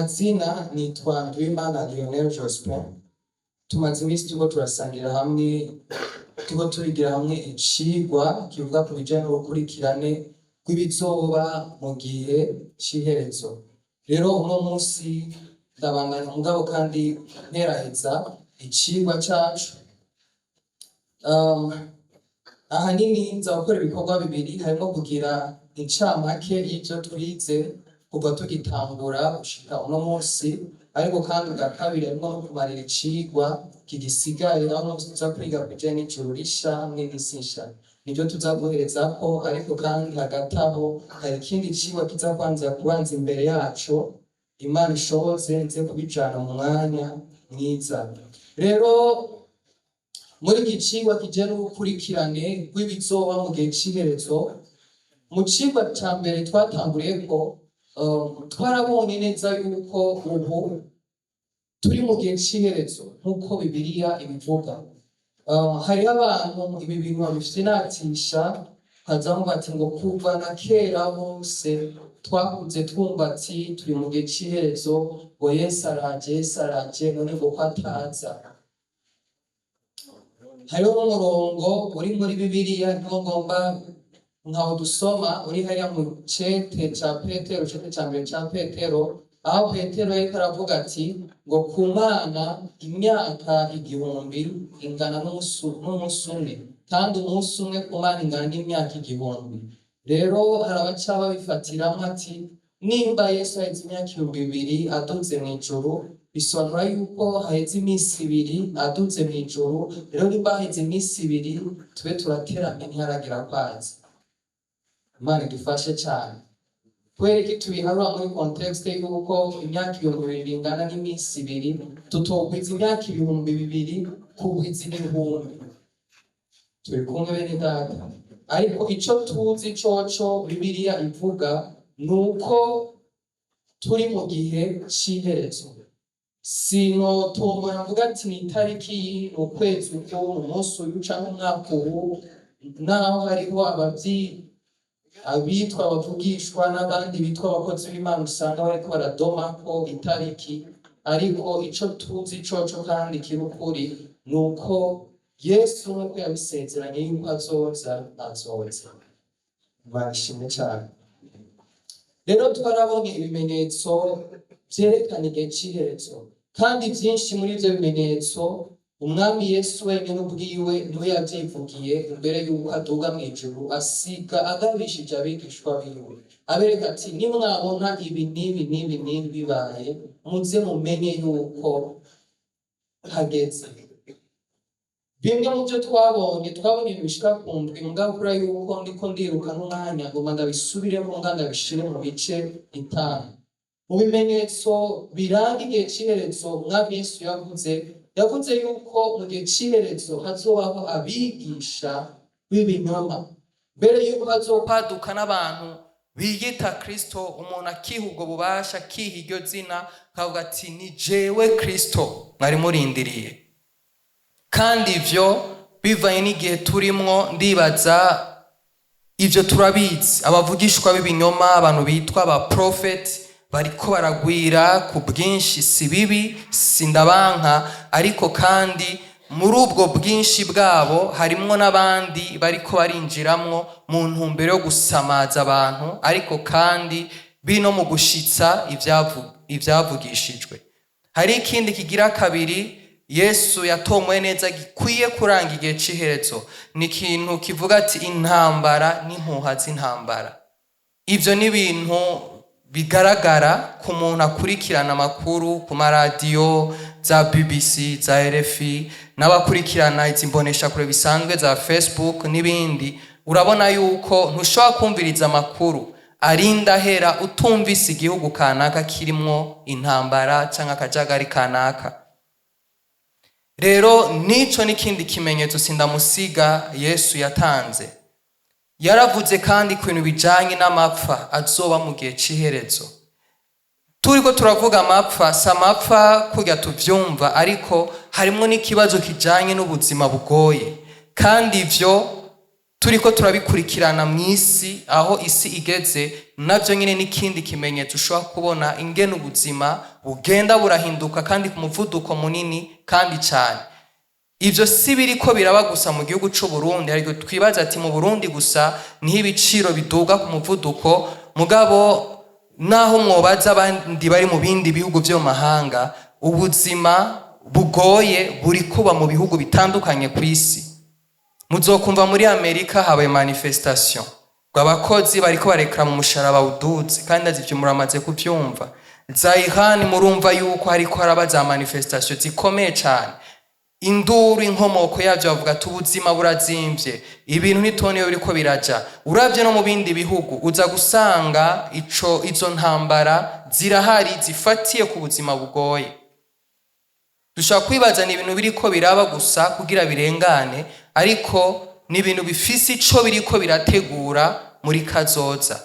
Mazina nitwa Nduwimana Lionel Jospin. Tumaze iminsi turiko turasangira hamwe, turiko turigira hamwe icigwa kivuga ku bijanye n'urukurikirane rw'ibizoba mu gihe c'iherezo. Rero uno munsi ndabandanya, mugabo kandi nteraheza icigwa cacu. Ahanini nza gukora ibikorwa bibiri, harimwo kugira incamake y'ivyo twize kuva tugitangura gushika uno munsi, ariko kandi ubwa kabiri harimwo no kumarira icigwa kigisigaye, aho tuza kwiga ku bijanye n'ijuru risha hamwe n'isi nsha. Nivyo tuza guherezako, ariko kandi hagati aho hari ikindi cigwa kiza kwanza kubanza imbere yaco. Imana ishobotse nze kubijana mu mwanya mwiza. Rero muri iki cigwa kijanye n'urukurikirane rw'ibizoba mu gihe c'iherezo, mu cigwa ca mbere twatanguriyeko, twarabonye neza yuko ubu turi mu gihe c'iherezo nk'uko Bibiliya ibivuga. Hariho abantu ibi bintu babifyinatisha, ukaza wumva ati ngo kuva na kera hose twakuze twumva ati turi mu gihe c'iherezo, ngo Yesu araje, Yesu araje, none ngo ko ataza. Hariho n'umurongo uri muri Bibiliya niwo ngomba nkawo dusoma, uri hariya mu cete ca Petero, cete ca mbere ca Petero, aho Petero yariko aravuga ati ngo ku Mana imyaka 1000 ingana n'umunsi umwe, kandi umunsi umwe ku Mana ingana n'imyaka 1000. Rero hari abaca babifatiramwo ati nimba Yesu aheze imyaka 2000 aduze mw'ijuru, bisobanura yuko haheze iminsi 2 aduze mw'ijuru. Rero nimba haheze iminsi 2, tube turateramye, ntiharagira kwaza. Imana idufashe cane. Kubera iki tubiharura muri contexte yuko imyaka 2000 ingana n'iminsi 2, tutogwiza imyaka 2000 kugwiza ibihumbi? Turi kumwe, bene data? Ariko ico tuzi coco Bibiliya ivuga ni uko turi mu gihe c'iherezo. Sinotombora mvuga ati ni itariki iyi, ni ukwezi uku, ni umunsi uyu canke umwaka uwu, naho hariho abitwa abavugishwa n'abandi bitwa abakozi b'Imana usanga bariko baradomako itariki. Ariko ico tuzi coco kandi kiri ukuri ni uko Yesu nk'uko yabisezeranye yuko azoza, azoza. Imana ishimwe cane. Rero twarabonye ibimenyetso vyerekana igihe c'iherezo, kandi vyinshi muri ivyo bimenyetso Umwami Yesu wenyene ubwiwe niwe yavyivugiye imbere yuko aduga mw'ijuru, asiga agabishije abigishwa biwe, abereka ati nimwabona ibi n'ibi n'ibi n'ibi bibaye, muze mumenye yuko hageze. Bimwe mu byo twabonye, twabonye ibintu bishika ku ndwi, mugabo kubera yuko ndiko ndiruka n'umwanya, ngomba ndabisubiremo, nga ndabishire mu bice 5. Mu bimenyetso biranga igihe c'iherezo Umwami Yesu yavuze yuko mu gihe c'iherezo hazobaho abigisha b'ibinyoma, mbere yuko hazokwaduka n'abantu biyita Kristo. Umuntu akiha ubwo bubasha, akiha iryo zina, akavuga ati ni jewe Kristo mwari murindiriye. Kandi ivyo bivanye n'igihe turimwo, ndibaza ivyo turabizi. Abavugishwa b'ibinyoma, abantu bitwa aba prophètes, bariko baragwira ku bwinshi. Si bibi, si ndabanka, ariko kandi muri ubwo bwinshi bwabo harimwo n'abandi bariko barinjiramwo mu ntumbero yo gusamaza abantu, ariko kandi bino mu gushitsa ivyavugishijwe. Hari ikindi kigira kabiri Yesu yatomoye neza gikwiye kuranga igihe c'iherezo, ni ikintu kivuga ati intambara n'impuha z'intambara. Ivyo ni ibintu bigaragara ku muntu akurikirana amakuru ku maradiyo za BBC, za RFI, n'abakurikirana izi mboneshakure bisanzwe za Facebook n'ibindi. Urabona yuko ntushobora kumviriza amakuru arinda ahera utumvise igihugu kanaka kirimwo intambara canke akajagari kanaka. Rero nico n'ikindi kimenyetso sindamusiga Yesu yatanze. Yaravuze kandi ku bintu bijanye n'amapfa azoba mu gihe c'iherezo. Turiko turavuga amapfa, si amapfa kurya tuvyumva, ariko harimwo n'ikibazo kijanye n'ubuzima bugoye, kandi ivyo Turiko turabikurikirana mu isi, aho isi igeze, navyo nyine n'ikindi kimenyetso ushobora kubona ingene ubuzima bugenda burahinduka kandi ku muvuduko munini kandi cyane. Ivyo si biriko biraba gusa mu gihugu c'u Burundi. Ariko twibaza ati mu Burundi gusa niho ibiciro biduga ku muvuduko, mugabo naho mwobaza abandi bari mu bindi bihugu vyo mu mahanga, ubuzima bugoye buri kuba mu bihugu bitandukanye ku isi. Muzokumva muri Amerika habaye manifestation ngo abakozi bariko barekera mu mushahara bawuduze, kandi ndazi ivyo muramaze kuvyumva. Za Iran murumva yuko hariko haraba za manifestation zikomeye cane. Induru, inkomoko yavyo, bavuga ati ubuzima burazimvye, ibintu ntitubona iyo biriko biraja. Uravye no mu bindi bihugu, uza gusanga ico izo ntambara zirahari zifatiye ku buzima bugoye. Dushobora kwibaza ni ibintu biriko biraba gusa kugira birengane, ariko ni ibintu bifise ico biriko birategura muri kazoza.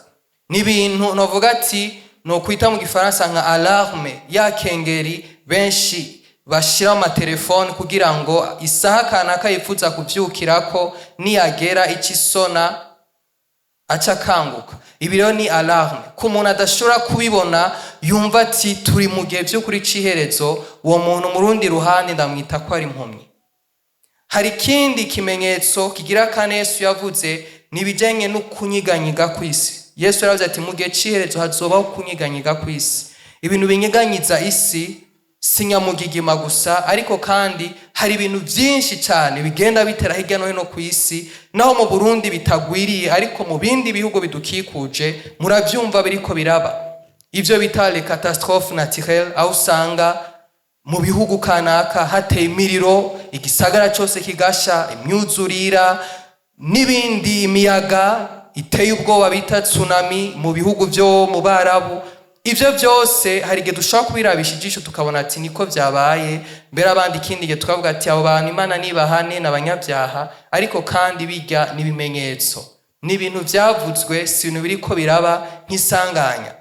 Ni ibintu novuga ati nokwita mu Gifaransa nka alarme, ya kengeri benshi bashira amatelefone kugira ngo isaha kanaka yifuza kuvyukirako niyagera ico isona aca akanguka. Ibi rero ni alarme ku muntu adashobora kubibona, yumva ati turi mu gihe vy'ukuri c'iherezo. Uwo muntu mu rundi ruhande ndamwita ko ari impumyi. Hari ikindi kimenyetso kigira kane Yesu yavuze, ni ibijanye no kunyiganyiga kw'isi. Yesu yaravuze ati mu gihe c'iherezo hazobaho kunyiganyiga kw'isi. Ibintu binyiganyiza isi si nyamugigima gusa, ariko kandi hari ibintu byinshi cyane bigenda bitera hirya no hino ku isi. Naho mu Burundi bitagwiriye, ariko mu bindi bihugu bidukikuje murabyumva biriko biraba, ibyo bita les catastrophes naturelles, aho usanga mu bihugu kanaka hateye imiriro, igisagara cyose kigasha, imyuzurira n'ibindi, imiyaga iteye ubwoba bita tsunami mu bihugu byo mu Barabu. Ibyo byose hari igihe dushobora kubirabisha ijisho tukabona ati niko byabaye mbere. Abandi ikindi gihe tukavuga ati abo bantu Imana nibahane, n'abanyabyaha. Ariko kandi bijya n'ibimenyetso, ni ibintu byavuzwe, si ibintu biriko biraba nk'isanganya.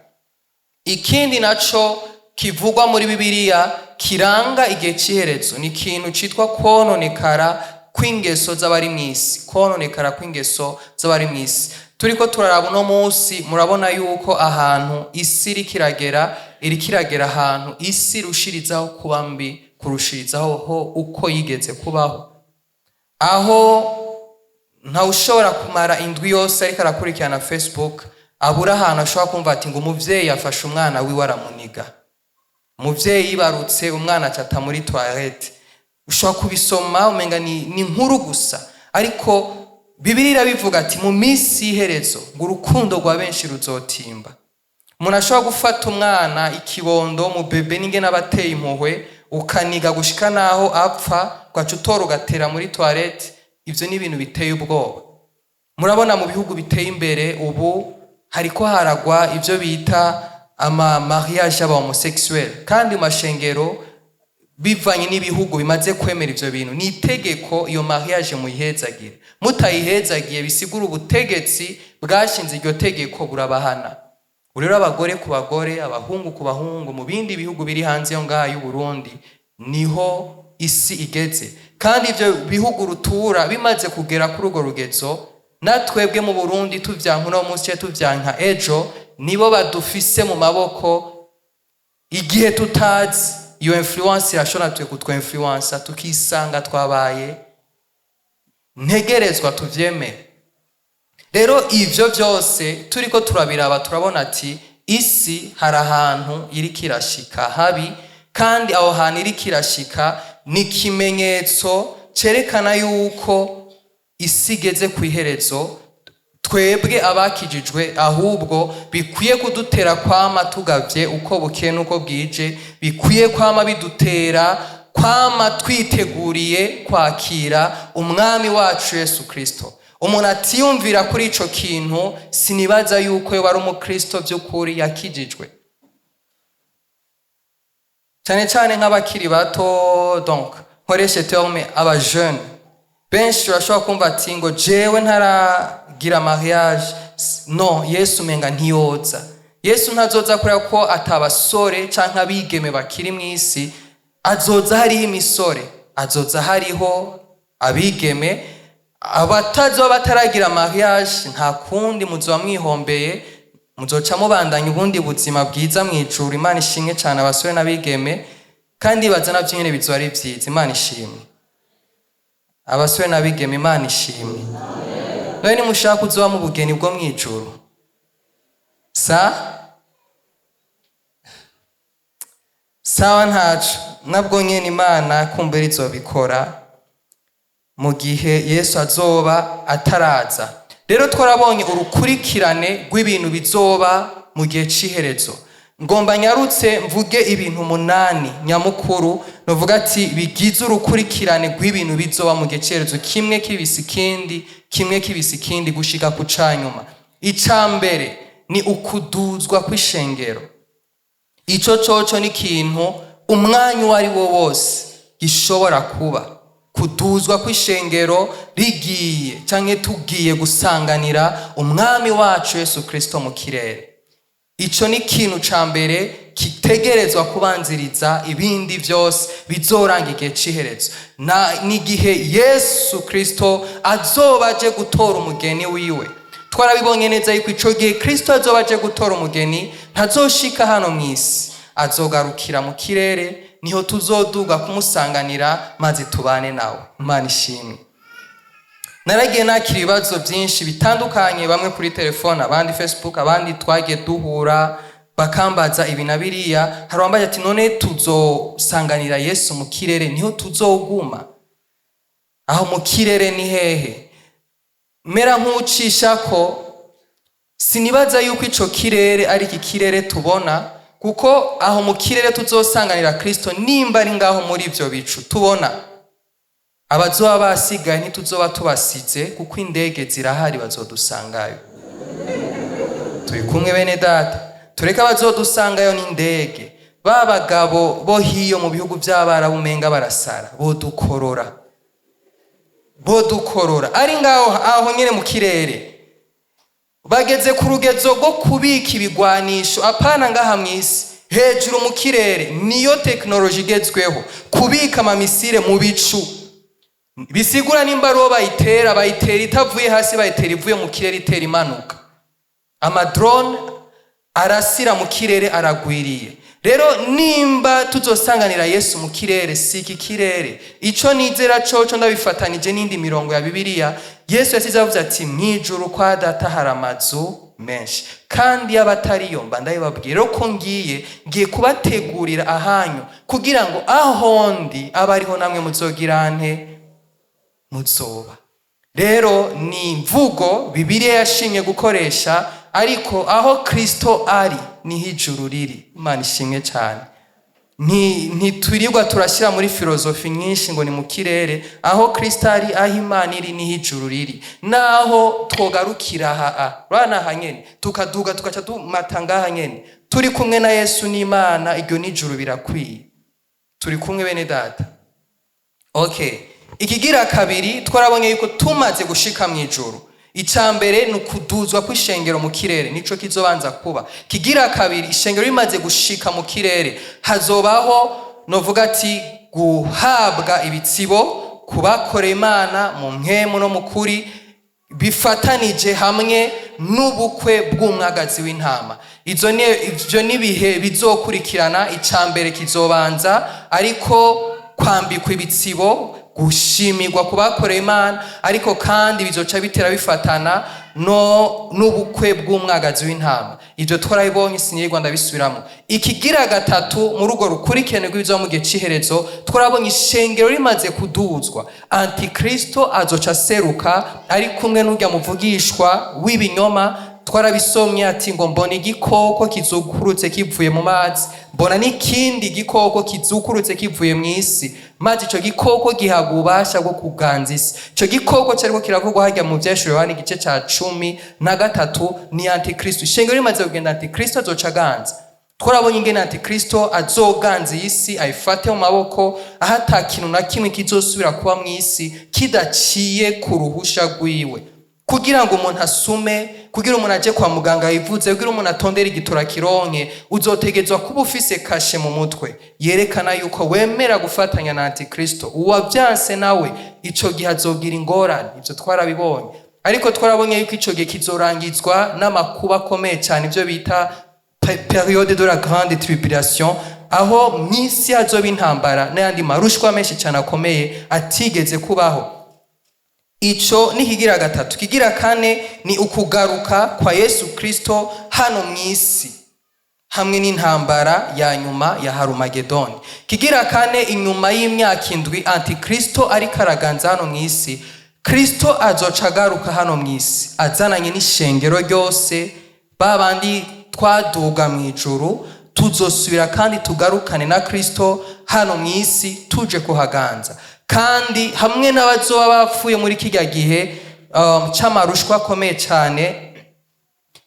Ikindi naco kivugwa muri Bibiliya kiranga igihe cy'iherezo ni ikintu citwa kwononekara kw'ingeso z'abari mw'isi. Kwononekara kw'ingeso z'abari mw'isi, turiko turaraba uno munsi, murabona yuko ahantu isi iriko iragera, iriko iragera ahantu isi irushirizaho kuba mbi kurushirizaho ho uko yigeze kubaho, aho ntawushobora kumara indwi yose ariko arakurikirana Facebook abura ahantu ashobora kumva ati ngo umuvyeyi afashe umwana wiwe aramuniga, umuvyeyi yibarutse umwana acata muri toilette. Ushobora kubisoma umenga ni inkuru gusa, ariko Bibiliya irabivuga ati mu minsi y'iherezo ngo urukundo rwa benshi ruzotimba. Umuntu ashobora gufata umwana, ikibondo, mu bébé, n'ingene aba ateye impuhwe, ukaniga gushika naho apfa, ugaca utora ugatera muri toilette. Ivyo ni ibintu biteye ubwoba. Murabona mu bihugu biteye imbere ubu hariko haragwa ivyo bita ama mariage y'aba homosexuel, kandi mu mashengero, bivanye n'ibihugu bimaze kwemera ivyo bintu, ni itegeko iyo mariage muyihezagire. Mutayihezagiye, bisigura ubutegetsi bwashinze iryo tegeko burabahana. Ubu rero abagore ku bagore, abahungu ku bahungu, mu bindi bihugu biri hanze yo ngaha y'u Burundi, niho isi igeze. Kandi ivyo bihugu rutura bimaze kugera kuri urwo rugezo, natwebwe mu Burundi tuvyanka uno munsi canke tuvyanka ejo, nibo badufise mu maboko. Igihe tutazi, iyo influence irashobora twe kutwinfluensa, tukisanga twabaye ntegerezwa tuvyemere. Rero ivyo byose turiko turabiraba, turabona ati isi hari ahantu iriko irashika habi, kandi aho hantu iriko irashika ni ikimenyetso cerekana yuko isi igeze ku iherezo. Twebwe abakijijwe ahubwo bikwiye kudutera kwama tugavye uko bukeye n'uko bwije, bikwiye kwama bidutera kwama twiteguriye kwakira Umwami wacu Yesu Kristo. Umuntu atiyumvira kuri ico kintu, sinibaza yuko yoba ari umukristo by'ukuri yakijijwe, cyane cyane nk'abakiri bato. Donc nkoreshe terme aba jeune, benshi urashobora kumva ati ngo jewe ntaragira mariage, no Yesu umenga ntiyoza. Yesu ntazoza kubera ko atabasore canke abigeme bakiri mu isi. Azoza hariho imisore, azoza hariho abigeme. Abatazoba bataragira mariage, nta kundi, muzoba mwihombeye, muzoca mubandanya ubundi buzima bwiza mw'ijuru. Imana ishimwe cyane, abasore n'abigeme. Kandi baza navyo nyene bizoba ari vyiza. Imana ishimwe, abasore n'abigeme, Imana ishimwe. None nimushaka kuzoba mu bugeni bwo mw'ijuru, sa sawa, ntaco nabwo nyene Imana kumbera izobikora mu gihe Yesu azoba ataraza. Rero twarabonye urukurikirane rw'ibintu bizoba mu gihe c'iherezo. Ngomba nyarutse mvuge ibintu 8 nyamukuru, novuga ati bigize urukurikirane rw'ibintu bizoba mu gihe c'iherezo, kimwe kibisi ikindi, kimwe kibisi ikindi, gushika ku canyuma. Ica mbere ni ukuduzwa kw'ishengero. Ico coco ni ikintu umwanya uwo ari wo wose gishobora kuba. Kuduzwa kw'ishengero rigiye canke tugiye gusanganira umwami wacu Yesu Kristo mu kirere. Ico ni ikintu ca mbere kitegerezwa kubanziriza ibindi vyose bizoranga igihe c'iherezo. N'igihe Yesu Kristo azoba aje gutora umugeni wiwe. Twarabibonye neza yuko ico gihe Kristo azoba aje gutora umugeni, ntazoshika hano mw'isi, azogarukira mu kirere, niho tuzoduga kumusanganira maze tubane nawe. Imana ishimwe. Naragiye nakira ibibazo byinshi bitandukanye, bamwe kuri telefone, abandi Facebook, abandi twagiye duhura bakambaza ibi na biriya. Hari uwambaye ati: "None tuzosanganira Yesu mu kirere, niho tuzoguma? Aho mu kirere ni hehe?" Mera nk'ucisha ko sinibaza yuko ico kirere ari iki kirere tubona, kuko aho mu kirere tuzosanganira Kristo, nimba ari ngaho muri ivyo bicu tubona, abazoba basigaye ntituzoba tubasize, kuko indege zirahari, bazodusangayo. Turi kumwe, bene data? Tureke abazodusangayo n'indege. Ba bagabo bo hiyo mu bihugu by'Abarabu umenga barasara, bodukorora, bodukorora ari ngaho aho nyene mu kirere. Bageze ku rugezo rwo kubika ibigwanisho, apana ngaha mw'isi, hejuru mu kirere. Niyo tekinoloji igezweho, kubika amamisire mu bicu. Bisigura nimba ari uwo bayitera, bayitera itavuye hasi, bayitera ivuye mu kirere, itera imanuka. Amadrone arasira mu kirere aragwiriye. Rero nimba tuzosanganira Yesu mu kirere, si iki kirere. Ico nizera coco, ndabifatanije n'indi mirongo ya Bibiliya, Yesu yasize avuze ati: "Mw'ijuru kwa Data hari amazu menshi, kandi y'abatariyo mba ndabibabwira. Rero ko ngiye kubategurira ahanyu, kugira ngo aho ndi abe ariho namwe muzogira nte? Muzoba." Rero ni imvugo Bibiliya yashimye gukoresha, ariko aho Kristo ari niho ijuru riri. Imana ishimwe cyane. Ntitwirirwa turashyira muri filozofi nyinshi ngo ni mu kirere. Aho Kristo ari, aho Imana iri, niho ijuru riri. Naho twogarukira aha, urabona aha nyene, tukaduga tugaca tumata ngaha nyene, turi kumwe na Yesu n'Imana, iryo n'ijuru birakwiye. Turi kumwe, bene data? Okay. Ikigira kabiri, twarabonye yuko tumaze gushika mu ijuru, ica mbere ni ukuduzwa kw'ishengero mu kirere, nico kizobanza kuba. Kigira kabiri, ishengero rimaze gushika mu kirere, hazobaho novuga ati guhabwa ibitsibo kubakorera Imana mu mpwemu no mu kuri, bifatanije hamwe n'ubukwe bw'umwagazi w'intama. Ivyo ni ibihe bizokurikirana. Ica mbere kizobanza ariko kwambikwa ibitsibo, gushimirwa ku bakoreye Imana, ariko kandi bizoca bitera bifatana no n'ubukwe bw'umwagazi w'intama. Ibyo twarabibonye, sinyirirwa ndabisubiramo. Ikigira gatatu muri urwo rukurikirane rw'ibizoba mu gihe c'iherezo, twarabonye ishengero rimaze kuduzwa, Antikristo azoca aseruka ari kumwe n'urya muvugishwa w'ibinyoma. Twarabisomye ati ngo: "Mbona igikoko kizukurutse kivuye mu mazi, mbona n'ikindi gikoko kizukurutse kivuye mu isi, maze ico gikoko gihabwa ububasha bwo kuganza isi." Ico gikoko cariko kiravugwa harya mu Vyahishuriwe Yohana igice ca 13 ni Antikristo. Ishengero rimaze kugenda, Antikristo azoca aganza. Twarabonye ingene Antikristo azoganza iyi si, ayifate mu maboko, aho ata kintu na kimwe kizosubira kuba mu isi kidaciye ku ruhusha rwiwe. Kugira ngo umuntu asume, kugira umuntu aje kwa muganga yivuze, kugira umuntu atondere igitura kironke, uzotegezwa kuba ufise kashe mu mutwe yerekana yuko wemera gufatanya na Antikristo. Uwavyanse nawe ico gihe azogira ingorane. Ivyo twarabibonye, ariko twarabonye yuko ico gihe kizorangizwa n'amakuba akomeye cyane, ibyo bita période de la grande tribulation, aho mw'isi hazoba intambara n'ayandi marushwa menshi cyane akomeye atigeze kubaho. Ico ni kigira gatatu. Kigira kane ni ukugaruka kwa Yesu Kristo hano mw'isi hamwe n'intambara ya nyuma ya Harumagedoni. Kigira kane, inyuma y'imyaka 7 Antikristo ariko araganza hano mw'isi, Kristo azoca agaruka hano mw'isi azananye n'ishengero ryose. Babandi twaduga mu ijuru tuzosubira kandi tugarukane na Kristo hano mw'isi, tuje kuhaganza, kandi hamwe n'abazoba bapfuye muri kirya gihe c'amarushwa akomeye cyane,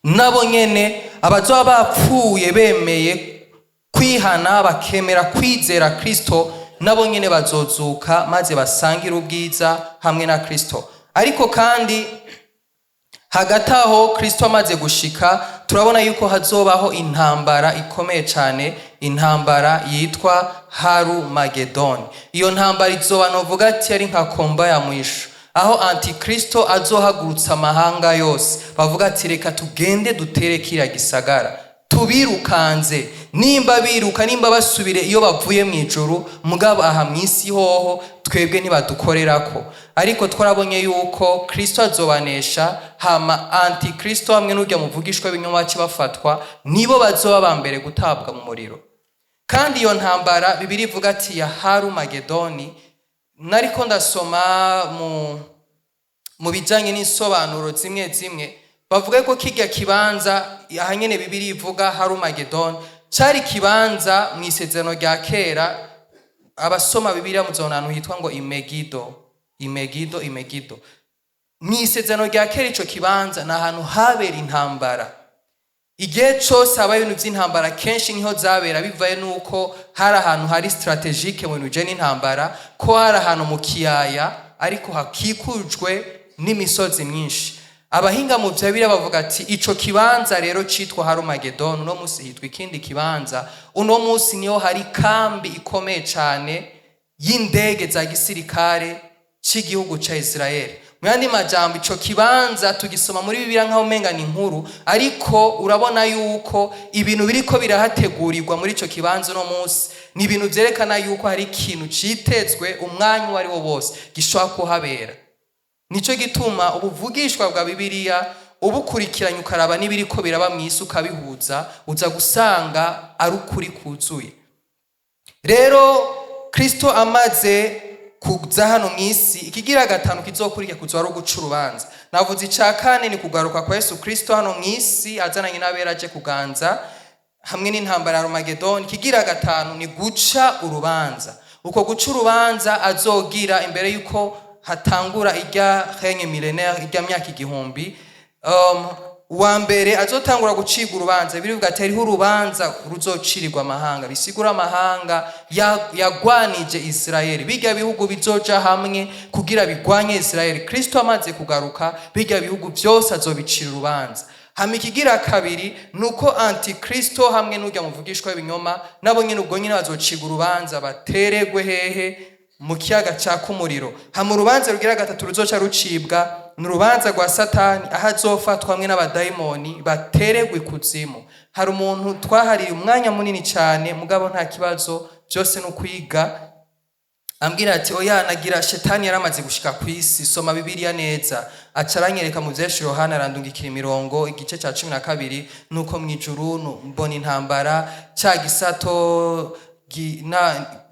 nabo nyene abazoba bapfuye bemeye kwihana bakemera kwizera Kristo, nabo nyene bazozuka maze basangire ubwiza hamwe na Kristo. Ariko kandi hagati aho, Kristo amaze gushika, turabona yuko hazobaho intambara ikomeye cyane, intambara yitwa Harumagedoni. Iyo ntambara izoba, novuga ati, ari nka combat ya mwisho, aho Antikristo azohagurutsa amahanga yose, bavuga ati: "Reka tugende dutere kiriya gisagara, tubirukanze, nimba biruka, nimba basubire iyo bavuye mu ijuru, mugabo aha mu isi hoho twebwe ntibadukorerako." Ariko twarabonye yuko Kristo azobanesha, hama Antikristo hamwe n'urya muvugishwa w'ibinyoma bace bafatwa, nibo bazoba ba mbere gutabwa mu muriro. Kandi iyo ntambara Bibiliya ivuga ati ya Harumagedoni, nariko ndasoma mu bijanye n'insobanuro zimwe zimwe, bavuga ko kirya kibanza aha nyene Bibiliya ivuga Harumagedoni cari ikibanza mu Isezerano rya Kera. Abasoma Bibiliya muzobona ahantu hitwa ngo Imegido, Imegido, Imegido. Mu Isezerano rya Kera ico kibanza ni ahantu habera intambara. Igihe cose habaye ibintu vy'intambara, kenshi niho zabera, bivaye nuko hari ahantu hari stratégique mu bintu bijanye n'intambara, ko hari ahantu mu kiyaya ariko hakikujwe n'imisozi myinshi. Abahinga mu vya Bibiliya bavuga ati ico kibanza rero citwa Harumagedoni, uno musi hitwa ikindi kibanza. Uno musi niho hari kambi ikomeye cane y'indege za gisirikare c'igihugu ca Israel. Mu yandi majambo, ico kibanza tugisoma muri Bibiliya nkaho umenga ni inkuru, ariko urabona yuko ibintu biriko birahategurirwa muri ico kibanza uno munsi ni ibintu vyerekana yuko hari ikintu citezwe umwanya uwo ari wo wose gishobora kuhabera. Nico gituma ubuvugishwa bwa Bibiliya ubukurikiranye, ukaraba n'ibiriko biraba mw'isi, ukabihuza, uza gusanga ari ukuri kuzuye. Rero Kristo amaze kuza hano mw'isi, ikigira gatanu kizokurikira kuzoba ari uguca urubanza. Navuze ica kane ni kugaruka kwa Yesu Kristo hano mw'isi azananye n'abera aje kuganza, hamwe n'intambara ya Arumagedoni. Ikigira gatanu ni guca urubanza. Uko guca urubanza azogira imbere yuko hatangura irya règne millénaire, irya myaka 1000, uwa mbere azotangura gucibwa urubanza, birivuga ati hariho urubanza ruzocirirwa amahanga, bisigura amahanga yagwanije Isirayeli. Bijya bihugu bizoja hamwe kugira bigwanye Isirayeli, Kristo amaze kugaruka bijya bihugu byose azobicira urubanza. Hama ikigira kabiri nuko Antikristo hamwe n'urya muvugishwa w'ibinyoma nabo nyine ubwo nyine bazocibwa urubanza, bateregwe hehe? Mu kiyaga caka umuriro. Hama urubanza rugira gatatu ruzoca rucibwa ni urubanza rwa Satani, aho azofatwa hamwe n'abadayimoni bateregwe ikuzimu. Hari umuntu twahariye umwanya munini cyane, mugabo nta kibazo, byose ni ukwiga, ambwira ati: "Oya, nagira shetani yaramaze gushika ku isi, soma Bibiliya neza." Aca aranyereka mu vyeshu Yohana, arandungikira imirongo, igice ca 12, nuko mw'ijuru mbona intambara, ca gisato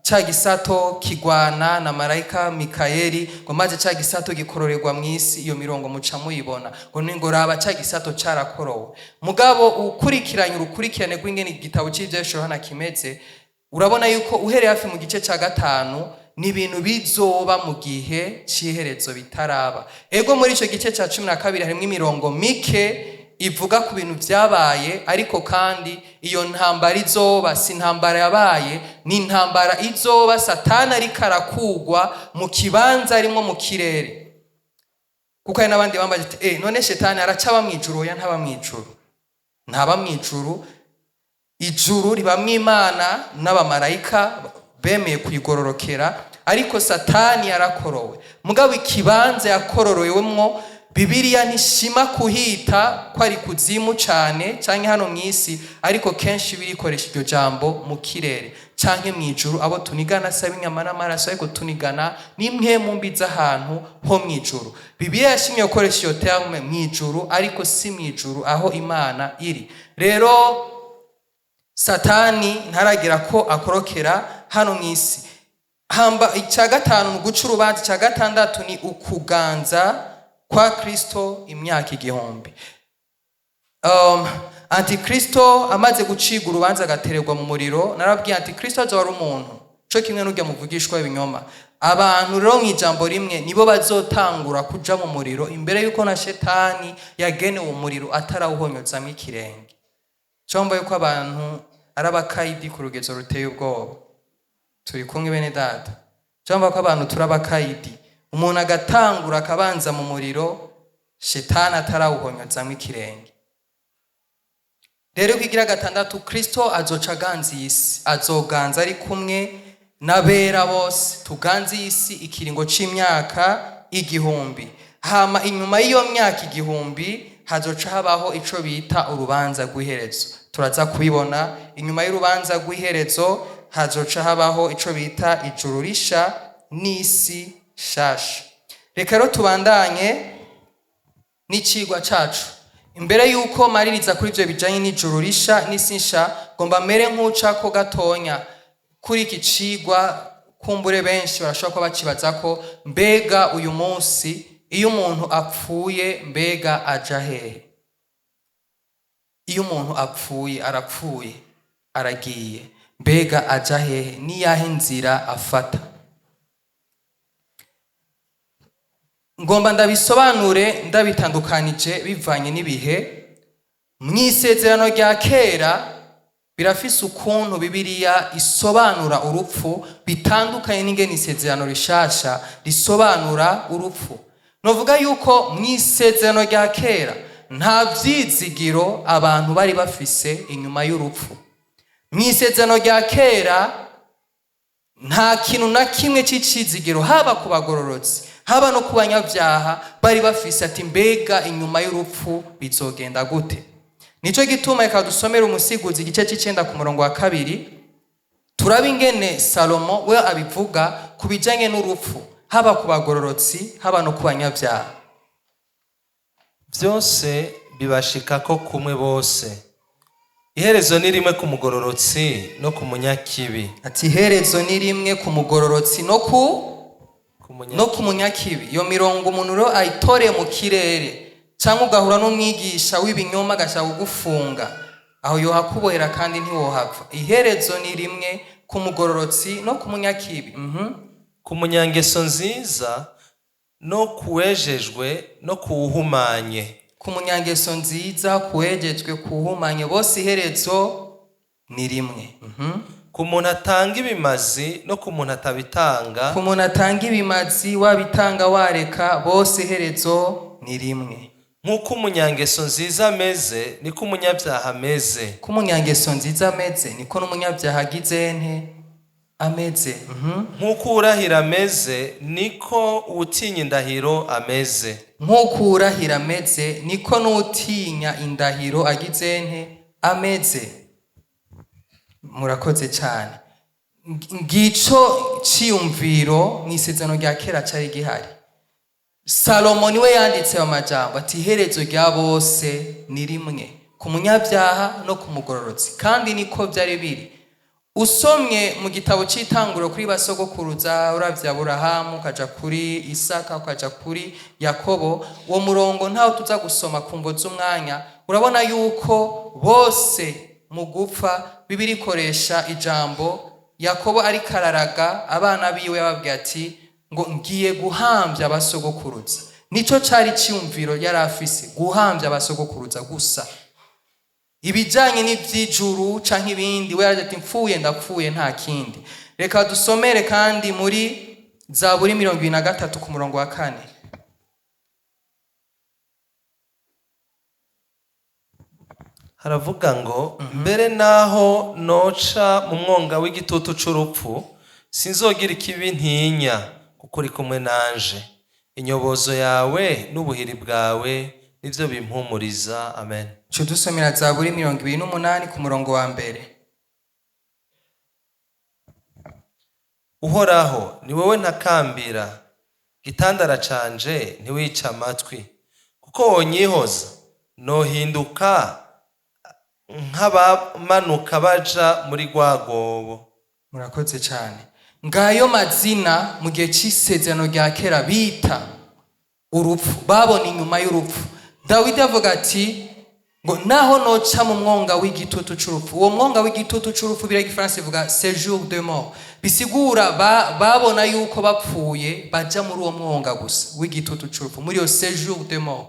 ca gisato kigwana na marayika Mikayeli, ngo maze ca gisato gikororerwa mw'isi. Iyo mirongo muca muyibona, ngo ni ngo raba ca gisato carakorowe. Mugabo ukurikiranye urukurikirane rw'ingene igitabo c'Ivyeshu Yohana kimeze, urabona yuko uhereye hafi mu gice ca gatanu ni ibintu bizoba mu gihe c'iherezo bitaraba. Ego, muri ico gice ca 12 harimwo imirongo mike ivuga ku bintu vyabaye, ariko kandi iyo ntambara izoba si intambara yabaye, ni intambara izoba Satani ariko arakugwa mu kibanza arimwo mu kirere. Kuko hari n'abandi bambaye ati none shetani aracaba mu ijuru? Oya, ntaba mu ijuru, ntaba mu ijuru. Ijuru ribamwo Imana n'abamarayika bemeye kuyigororokera, ariko Satani yarakorowe. Mugabo ikibanza yakororowemwo, Bibiliya ntishima kuhita ko ari kuzimu cane canke hano mu isi, ariko kenshi birikoresha iryo jambo mu kirere canke mu ijuru. Abo tunigana si ab'inyama n'amaraso, ariko tunigana n'impwemu mbi z'ahantu ho mu ijuru. Bibiliya yashimye gukoresha iyo terme mu ijuru, ariko si mu ijuru aho Imana iri. Rero Satani ntaragira ko akorokera hano mu isi. Hamba icya gatanu ni uguca urubanza. Icya gatandatu ni ukuganza kwa Kristo imyaka 1000. Antikristo amaze gucibwa urubanza agatererwa mu muriro, narabwiye, antikristo azoba ari umuntu co kimwe n'urya muvugishwa ibinyoma. Abantu rero mu ijambo rimwe nibo bazotangura kuja mu muriro imbere yuko na shetani yagenewe umuriro atarawuhonyozamwo ikirenge. Comba yuko abantu ari abakayidi ku rugezo ruteye ubwoba. Turi kumwe, bene data? Cyangwa ko abantu turi abakayidi, umuntu agatangura akabanza mu muriro shetani atarawuhonyozamwo ikirenge. Rero kwigira gatandatu, Kristo azoca aganza iyi si, azoganza ari kumwe n'abera bose, tuganze iyi si ikiringo c'imyaka 1000. Hama inyuma y'iyo myaka 1000 hazoca habaho ico bita urubanza rw'iherezo. Turaza kubibona. Inyuma y'urubanza rw'iherezo hazoca habaho ico bita ijuru risha n'isi shasha. Reka rero tubandanye n'icigwa cacu. Imbere y'uko maririza kuri ivyo bijanye n'ijuru risha n'isi nsha, ngomba mere nk'ucako gatonya kuri iki cigwa. Kumbure benshi barashobora kuba bacibaza ko mbega uyu munsi iyo umuntu apfuye, mbega aja hehe? Iyo umuntu apfuye, arapfuye, aragiye, mbega aja hehe? Niyahe nzira afata? Ngomba ndabisobanure ndabitandukanije bivanye n'ibihe. Mu isezerano rya kera birafise ukuntu Bibiliya isobanura urupfu bitandukanye n'ingene isezerano rishasha risobanura urupfu. Novuga yuko mu isezerano rya kera nta vyizigiro abantu bari bafise inyuma y'urupfu. Mu isezerano rya kera nta kintu na kimwe c'icizigiro, haba ku bagororotsi, haba no ku banyabyaha, bari bafise ati mbega inyuma y'urupfu bizogenda gute? Nico gituma reka dusomere Umusiguzi igice c'icenda ku murongo wa 2, turaba ingene Salomo we abivuga ku bijanye n'urupfu, haba ku bagororotsi, haba no ku banyabyaha. Byose bibashikako kumwe bose, iherezo ni rimwe ku mugororotsi no ku munyakibi. Ati iherezo ni rimwe ku mugororotsi no ku Ku no ku munyakibi. Iyo mirongo umuntu rero ayitoreye mu kirere, cyangwa ugahura n'umwigisha w'ibinyoma agashaka kugufunga, aho yohakubohera kandi ntiwohava. Iherezo ni rimwe ku mugororotsi no ku munyakibi. Ku munyangeso nziza no kuwejejwe no kuwuhumanye. Ku munyangeso nziza, kuwejejwe, kuwuhumanye, bose iherezo ni rimwe. Ku muntu atanga ibimazi no ku muntu atabitanga. Ku muntu atanga ibimazi, wabitanga wareka, bose iherezo ni rimwe. Nk'uko umunyangeso nziza ameze, niko umunyabyaha ameze. Ko umunyangeso nziza ameze, niko n'umunyabyaha agize nte? Ameze. Nk'uko urahira ameze, niko uwutinya indahiro ameze. Nk'uko urahira ameze, niko n'utinya indahiro agize nte? Ameze. Murakoze cyane. Ngico ciyumviro mu isezerano rya kera cari gihari. Salomo niwe yanditse ayo majambo ati iherezo rya bose ni rimwe, ku munyabyaha no ku mugororotsi, kandi niko byari biri. Usomye mu gitabo c'itanguriro kuri basogokuruza, uravye Aburahamu, ukaja kuri Isaka, ukaja kuri Yakobo, uwo murongo ntawo tuza gusoma ku mvo z'umwanya, urabona yuko bose mu gupfa Bibiliya ikoresha ijambo Yakobo ariko araraga abana biwe, yababwiye ati ngo ngiye guhambya abasogokuruza. Nico cari ciyumviro yari afise, guhambya abasogokuruza gusa. Ibijanye n'ivy'ijuru canke ibindi, we yaraje ati mfuye ndapfuye, nta kindi. Reka dusomere kandi muri Zaburi 23 ku murongo wa 4. Haravuga ngo: "Mbere naho noca mu mwonga w'igitutu c'urupfu, sinzogira ikibi ntinya, kuko uri kumwe nanje. Inyobozo yawe n'ubuhiri bwawe nivyo bimpumuriza." Amen. Cyo dusomera Zaburi 28 ku murongo wa mbere. Uhoraho, ni wowe ntakambira, gitandara canje, ntiwica amatwi, kuko wonyihoza nohinduka nk'abamanuka baja muri rwagobo. Murakoze cyane. Ngayo mazina mu gihe cy'isezerano rya kera bita urupfu, babona inyuma y'urupfu. Dawidi avuga ati ngo naho noca mu mwonga w'igitutu c'urupfu. Uwo mwonga w'igitutu c'urupfu, biriya igifaransa ivuga séjour de mort, bisigura babona yuko bapfuye baja muri uwo mwonga gusa w'igitutu c'urupfu, muri iyo séjour de mort.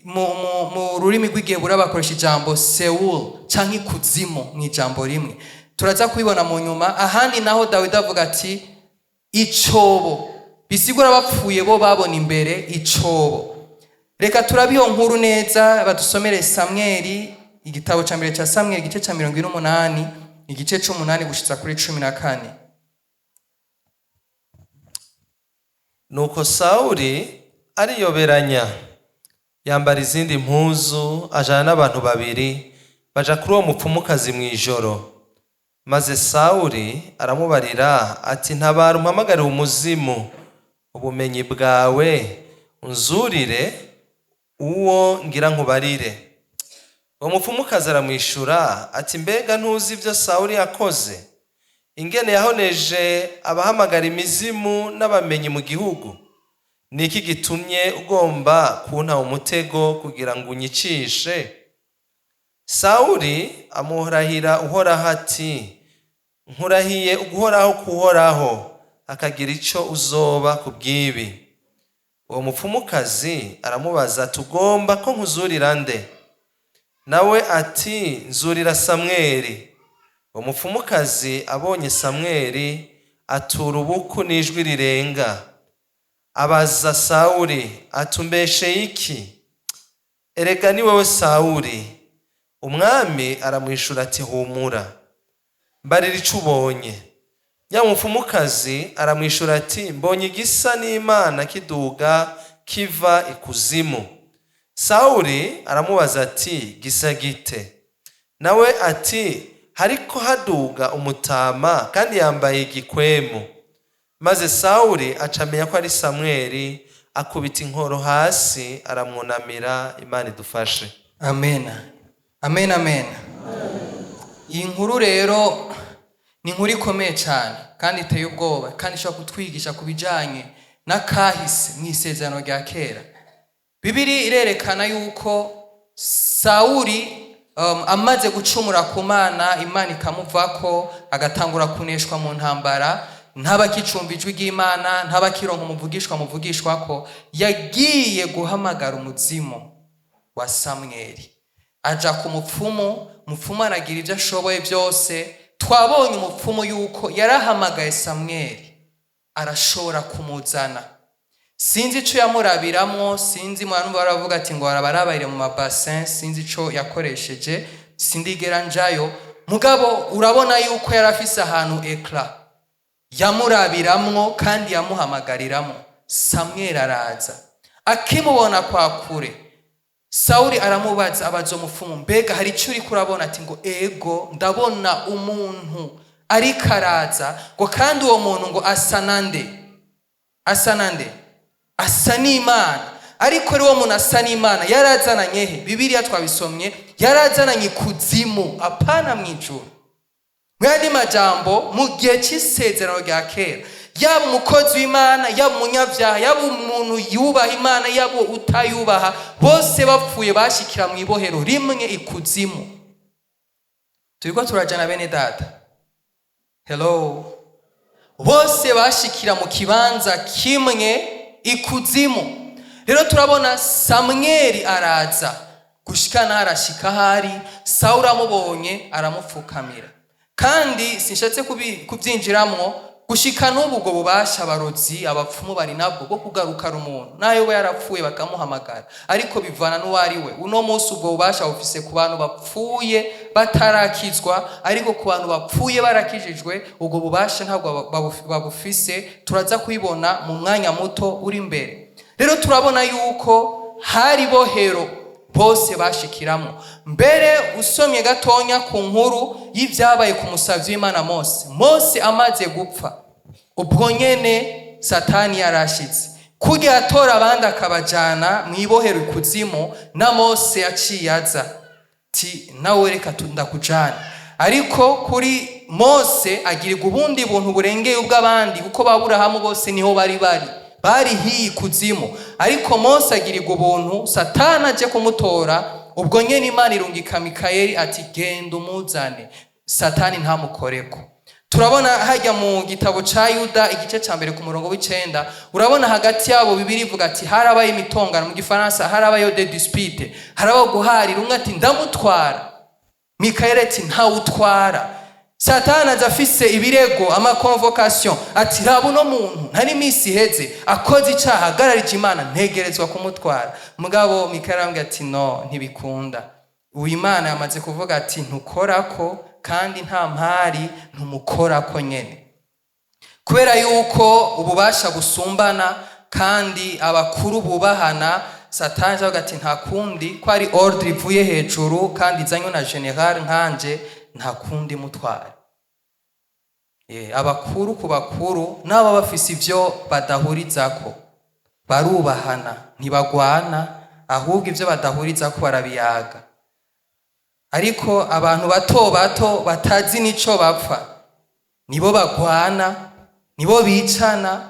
Mu rurimi rw'igihebura bakoresha ijambo Seul canke ikuzimu mu ijambo rimwe. Turaza kubibona mu nyuma. Ahandi naho Dawidi avuga ati icobo, bisigura bapfuye bo babona imbere icobo. Reka turabe iyo nkuru neza. Badusomere Samweli, igitabo ca mbere ca Samweli, igice ca 28, igice c'umunani gushitsa kuri 14. Nuko Sawuli ariyoberanya, yambara izindi mpuzu, ajana n'abantu babiri, baja kuri uwo mupfumukazi mu ijoro. Maze Sawuli aramubarira ati: "Ntabara, umpamagarire umuzimu ubumenyi bwawe, unzurire uwo ngira nkubarire." Uwo mupfumukazi aramwishura ati: "Mbega ntuzi ibyo Sawuli yakoze, ingene yahoneje abahamagara imizimu n'abamenyi mu gihugu? Ni iki gitumye ugomba kunta umutego kugira ngo unyicishe?" Sawuli amurahira Uhoraho ati: "Nkurahiye uguhoraho kuhoraho, akagira icyo uzoba ku bw'ibi." Uwo mupfumukazi aramubaza ati: "Ugomba ko nkuzurira nde?" Nawe ati: "Nzurira Samweli." Uwo mupfumukazi abonye Samweli, atura ubuku n'ijwi rirenga, abaza Sawuli ati: "Umbesheye iki? Erega ni wowe Sawuli." Umwami aramwishura ati: "Humura, mbarira ico ubonye." Ya mupfumukazi aramwishura ati: "Mbonye igisa n'Imana kiduga kiva ikuzimu." Sawuli aramubaza ati: "Gisa gite?" Nawe ati: "Hariko haduga umutama, kandi yambaye igikwemu." Maze Sawuli acamenya ko ari Samweli, akubita inkoro hasi, aramwunamira. Imana idufashe. Amen, amen, amen. Iyi nkuru rero ni inkuru ikomeye cyane kandi iteye ubwoba, kandi ishobora kutwigisha ku bijyanye n'akahise mu isezerano rya kera. Bibiri irerekana yuko Sawuli amaze gucumura ku Mana, Imana ikamuvako, agatangura kuneshwa mu ntambara, ntabakicumva ijwi ry'Imana, ntabakironka umuvugishwa muvugishwa ko yagiye guhamagara umuzimu wa Samweli. Aja ku mupfumu, umupfumu aragira ibyo ashoboye byose. Twabonye umupfumu yuko yarahamagaye Samweli, arashobora kumuzana. Sinzi ico yamurabiramwo, sinzi. Mwanumva baravuga ati ngo barabarabarire mu mabasin, sinzi ico yakoresheje, sindigera njayo. Mugabo urabona yuko yari afise ahantu ekra yamurabiramwo kandi yamuhamagariramwo. Samweli araza. Akimubona kwa kure, Sawuli aramubaza, abaza umupfumu: "Mbega hari icyo uriko urabona?" Ati ngo: "Ego, ndabona umuntu ariko araza." Ngo kandi uwo muntu ngo asa nande? Asa nande? Asa n'Imana. Ariko ari uwo muntu asa n'Imana yarazananye he? Bibiliya twabisomye, yarazananye ikuzimu, apana mu ijuru. Mu yandi majambo, mu gihe cy'isezerano rya kera, yaba umukozi w'Imana, yaba umunyabyaha, yaba umuntu yubaha Imana, yaba utayubaha, bose bapfuye bashikira mu ibohero rimwe, ikuzimu. Turiko turajana, bene data? Hello? Bose bashikira mu kibanza kimwe, ikuzimu. Rero turabona Samweli araza, gushika n'aho arashika ahari Sawuli, amubonye aramupfukamira. Kandi sinshatse kubyinjiramwo. Gushika n'ubu ubwo bubasha abarozi, abapfumu bari nabwo bwo kugarukana umuntu nayo we yarapfuye bakamuhamagara, ariko bivana n'uwo ari we. Uno munsi ubwo bubasha bufise ku bantu bapfuye batarakizwa, ariko ku bantu bapfuye barakijijwe ubwo bubasha ntabwo babufise. Turaza kubibona mu mwanya muto uri imbere. Rero turabona yuko hari bohero bose bashikiramo. Mbere usomye gatonya ku nkuru y'ibyabaye ku musavyi w'Imana Mose, Mose amaze gupfa ubwo nyene Satani yarashitse kugira atora abandi akabajana mu ibohero ikuzimu, na Mose yaciye aza ti nawe reka ndakujana. Ariko kuri Mose agirirwa ubundi buntu burengeye ubw'abandi, kuko ba Aburahamu bose niho bari hiyi kuzimu, ariko Mose agirirwa ubuntu. Satani aje kumutora, ubwo nyene Imana irungika Mikayeli ati genda umuzane, Satani ntamukoreko. Turabona hajya mu gitabo ca Yuda igice ca mbere ku murongo w'9, urabona hagati yabo Bibiri ivuga ati harabaye imitongano, mu gifaransa harabayo des disputes, harabaho guharira. Umwe ati ndamutwara, Mikayeli ati ntawutwara. Satani aza afise ibirego, ama convocation, ati raba uno muntu ntari iminsi iheze akoze icaha ahagararije Imana, ntegerezwa kumutwara. Mugabo Mikayeli aramubwira ati no, ntibikunda, ubu Imana yamaze kuvuga ati ntukorako, kandi nta mpari, ntumukorako nyene. Kubera yuko ububasha busumbana kandi abakuru bubahana, Satani avuga ati nta kundi, ko ari ordre ivuye hejuru kandi izanywe na général nkanje, nta kundi, mutware. Abakuru ku bakuru n'abo bafise ivyo badahurizako barubahana, ntibagwana, ahubwo ivyo badahurizako barabiyaga. Ariko abantu bato bato batazi n'ico bapfa nibo bagwana, nibo bicana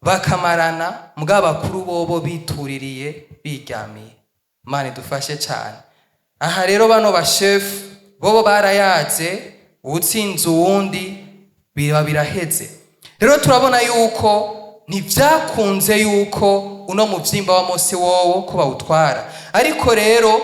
bakamarana, mugabo abakuru bobo bituririye biryamiye. Imana idufashe cyane. Aha rero bano bashefu bobo barayaze, uwutsinze uwundi biba biraheze. Rero turabona yuko ntibyakunze yuko uno muvyimba wa Mose wowo ko bawutwara, ariko rero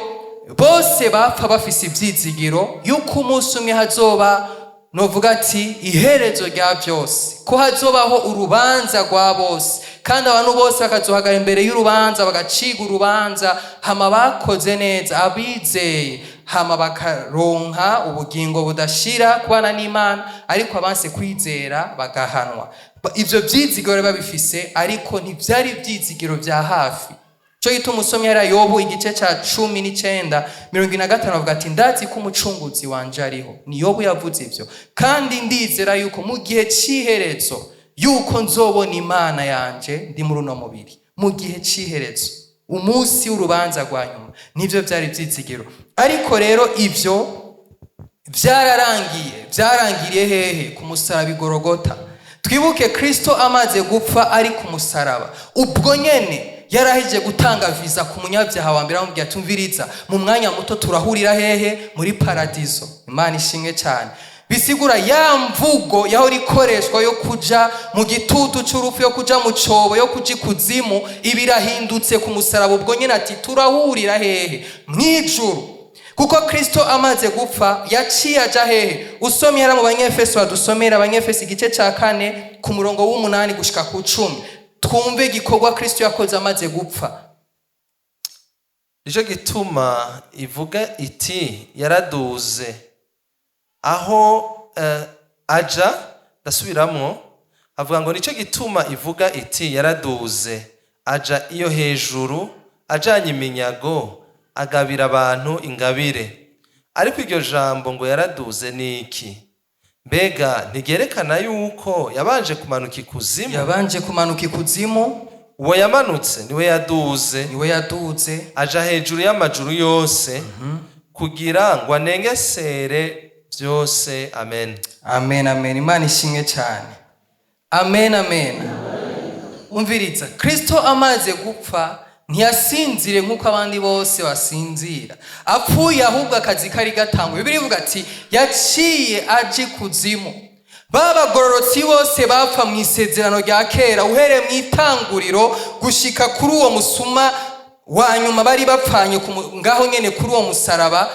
bose bapfa bafise ivyizigiro yuko umunsi umwe hazoba, novuga ati iherezo rya byose, ko hazobaho urubanza rwa bose, kandi abantu bose bakazohagara imbere y'urubanza, bagaciga urubanza, hama bakoze neza, abizeye, hama bakaronka ubugingo budashira kubana n'Imana, ariko abanse kwizera bagahanwa. Ivyo vyizigiro babifise, ariko ntivyari ivyizigiro vya hafi. Cyo gituma usomye hariya Yobu igice ca 19 45 avuga ati ndazi ko umucunguzi wanje ariho. Ni Yobu yavuze ivyo. Kandi ndizera yuko mu gihe c'iherezo yuko nzobona Imana yanje ndi muri uno mubiri, mu gihe c'iherezo, umunsi w'urubanza rwa nyuma. Nivyo vyari ivyizigiro. Ariko rero ivyo vyararangiye. Vyarangiriye hehe? Ku musaraba igorogota. Twibuke Kristo amaze gupfa ari ku musaraba, ubwo nyene yarahejeje gutanga visa ku munyabyaha wa mbere, amubwira ati umviriza, mu mwanya muto turahurira hehe? Muri paradizo. Imana ishimwe cyane. Bisigura ya mvugo yahora ikoreshwa yo kuja mu gitutu c'urupfu, yo kuja mu cobo, yo kuja ikuzimu, iba irahindutse ku musaraba ubwo nyene, ati turahurira hehe? Mw'ijuru. Kuko Kristo amaze gupfa yaciye aja hehe? Usomye hariya mu Banyefeso, badusomera Abanyefeso igice ca 4 ku murongo w'8 gushika ku 10, twumve igikorwa Kristo yakoze amaze gupfa. Nicyo gituma ivuga iti yaraduze aho aja. Ndasubiramwo, avuga ngo nicyo gituma ivuga iti yaraduze aja iyo hejuru, ajanye iminyago, agabira abantu ingabire. Ariko iryo jambo ngo yaraduze ni iki? Mbega ntiryerekana yuko yabanje kumanuka ikuzimu? Yabanje kumanuka ikuzimu. Uwo yamanutse niwe yaduze, niwe yaduze, aja hejuru y'amajuru yose, kugira ngo anengesere byose. Amen. Amen, amen. Imana ishimwe cyane. Amen, amen. Umviriza, Kristo amaze gupfa ntiyasinzire nk'uko abandi bose basinzira apfuye, ahubwo akazi kari gatangwa. Bibiliya ivuga ati yaciye aje ikuzimu. Ba bagororotsi bose bapfa mu isezerano rya kera, uhereye mu itanguriro gushika kuri uwo musuma wa nyuma bari bapfanye ngaho nyene kuri uwo musaraba,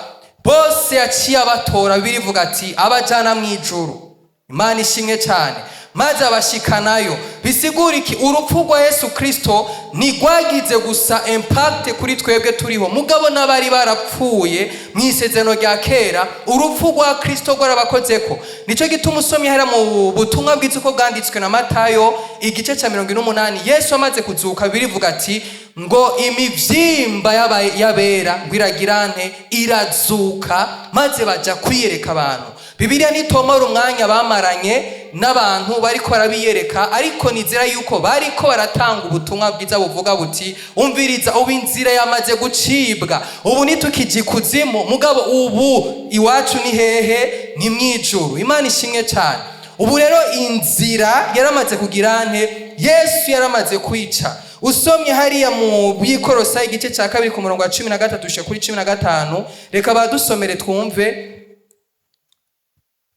bose yaciye abatora. Bibiliya ivuga ati abajana mu ijuru. Imana ishimwe cyane. Maze abashikanayo. Bisigura iki? Urupfu rwa Yesu Kristo ntigwagize gusa impact kuri twebwe turiho, mugabo n'abari barapfuye mu isezerano rya kera, urupfu rwa Kristo rwarabakozeko. Nico gituma usomye hariya mu butumwa bwiza uko bwanditswe na Matayo, igice cya 48, Yesu amaze kuzuka, birivuga ati ngo imivyimba y'abera ngo iragira nte? Irazuka, maze baja kwiyereka abantu. Bibiliya ntitomora umwanya bamaranye n'abantu bariko barabiyereka, ariko nizera yuko bariko baratanga ubutumwa bwiza buvuga buti: "Umviriza, ubu inzira yamaze gucibwa, ubu nitukija ikuzimu, mugabo ubu iwacu ni hehe? Ni mwijuru." Imana ishimwe cyane. Ubu rero inzira yaramaze kugira nte? Yesu yaramaze kwica. Usomye hariya mu Bikorosa, igice cya 2, ku murongo wa 13 ushika kuri 15, reka badusomere twumve.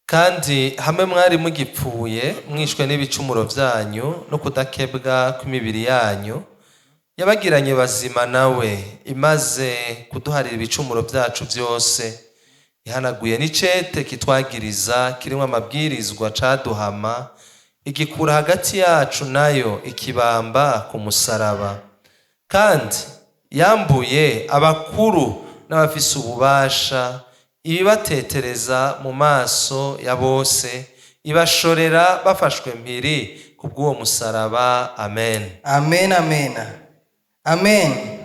Kandi hamwe mwari mugipfuye mwishwe n'ibicumuro byanyu no kudakebwa kw'imibiri yanyu, yabagiranye bazima nawe, imaze kuduharira ibicumuro byacu byose, ihanaguye n'icete kitwagiriza kirimo amabwirizwa caduhama, igikura hagati yacu nayo, ikibamba ku musaraba. Kandi yambuye abakuru n'abafise ububasha ibibatetereza mu maso ya bose, ibashorera bafashwe mpiri ku bw'uwo musaraba. Amen. Amen, amen, amen.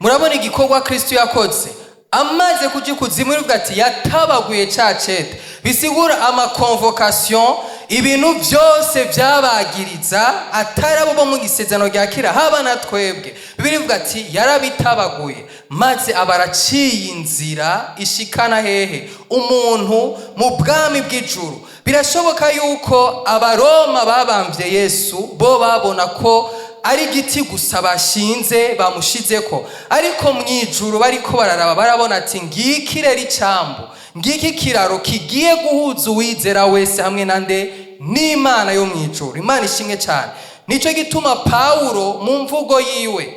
Murabona igikorwa Kristo yakoze amaze kuja ikuzimu. Rivuga ati yatabaguye ca cete, bisigura ama convocation, ibintu byose byabagiriza, atari abo bo mu isezerano rya kera, haba na twebwe. Bibiliya ivuga ati yarabitabaguye, maze aba araciye inzira ishikana hehe? Umuntu mu bwami bw'ijuru. Birashoboka yuko Abaroma babambye Yesu bo babona ko ari igiti gusa bashinze bamushizeko, ariko mu ijuru bariko bararaba, barabona ati ngiki rero icambu, ngiki kiraro kigiye guhuza uwizera wese hamwe na nde? N'Imana yo mu ijuru. Imana ishimwe cyane. Nico gituma Pawulo mu mvugo yiwe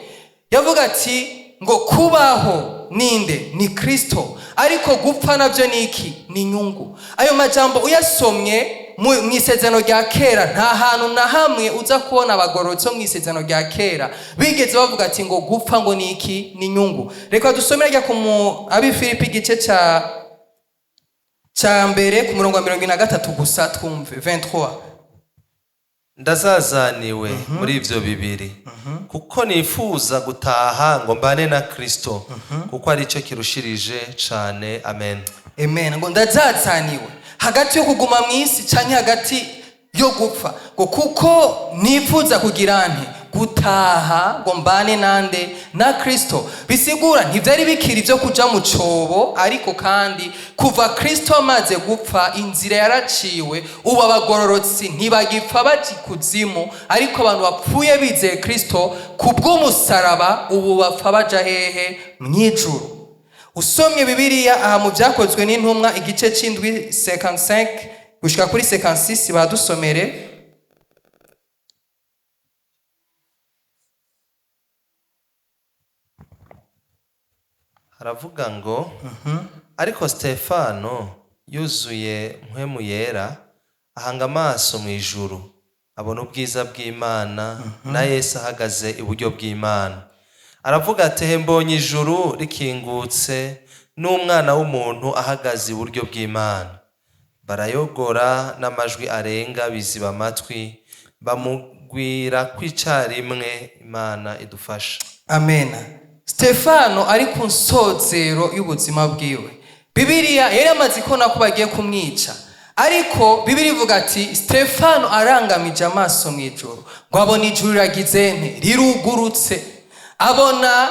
yavuga ati ngo kubaho ninde? Ni Kristo, ariko gupfa nabyo ni iki? Ni inyungu. Ayo majambo uyasomye mu isezerano rya kera, nta hantu na hamwe uza kubona abagororotsi bo mu isezerano rya kera bigeze bavuga ati ngo gupfa ngo ni iki? Ni inyungu. Reka dusomere rya ku Abifilipi, igice ca 1, ku murongo wa 43 gusa twumve, 23. Ndazazaniwe muri ibyo bibiri, kuko nifuza gutaha ngo mbane na Kristo, kuko aricyo kirushirije cane. Amen. Amen. Ngo ndazazaniwe hagati yo kuguma mu isi canke hagati yo gupfa, ngo kuko nifuza kugira nte? Gutaha ngo mbane nande? Na Kristo. Bisigura ntivyari bikiri vyo kuja mu cobo, ariko kandi kuva Kristo amaze gupfa, inzira yaraciwe. Ubu abagororotsi ntibagipfa baja ikuzimu, ariko abantu bapfuye bizeye Kristo ku bw'umusaraba, ubu bapfa baja hehe? Mw'ijuru. Usomye Bibiliya aha mu Byakozwe n'Intumwa, igice c'indwi, 55 gushika kuri 56, badusomere. Haravuga ngo: Ariko Stefano, yuzuye Mpwemu Yera, ahanga amaso mu ijuru, abona ubwiza bw'Imana na Yesu ahagaze iburyo bw'Imana, aravuga ati: "He, mbonye ijuru rikingutse n'Umwana w'umuntu ahagaze iburyo bw'Imana." Barayogora n'amajwi arenga, biziba amatwi, bamugwira kw'icarimwe. Imana idufasha. Amen. Stefano ari ku nsozero y'ubuzima bwiwe. Bibiliya yari amaze kubona ko bagiye kumwica, ariko Bibiliya ivuga ati Stefano arangamije amaso mu ijuru, ngo abona ijuru riragize nte? Rirugurutse. Abona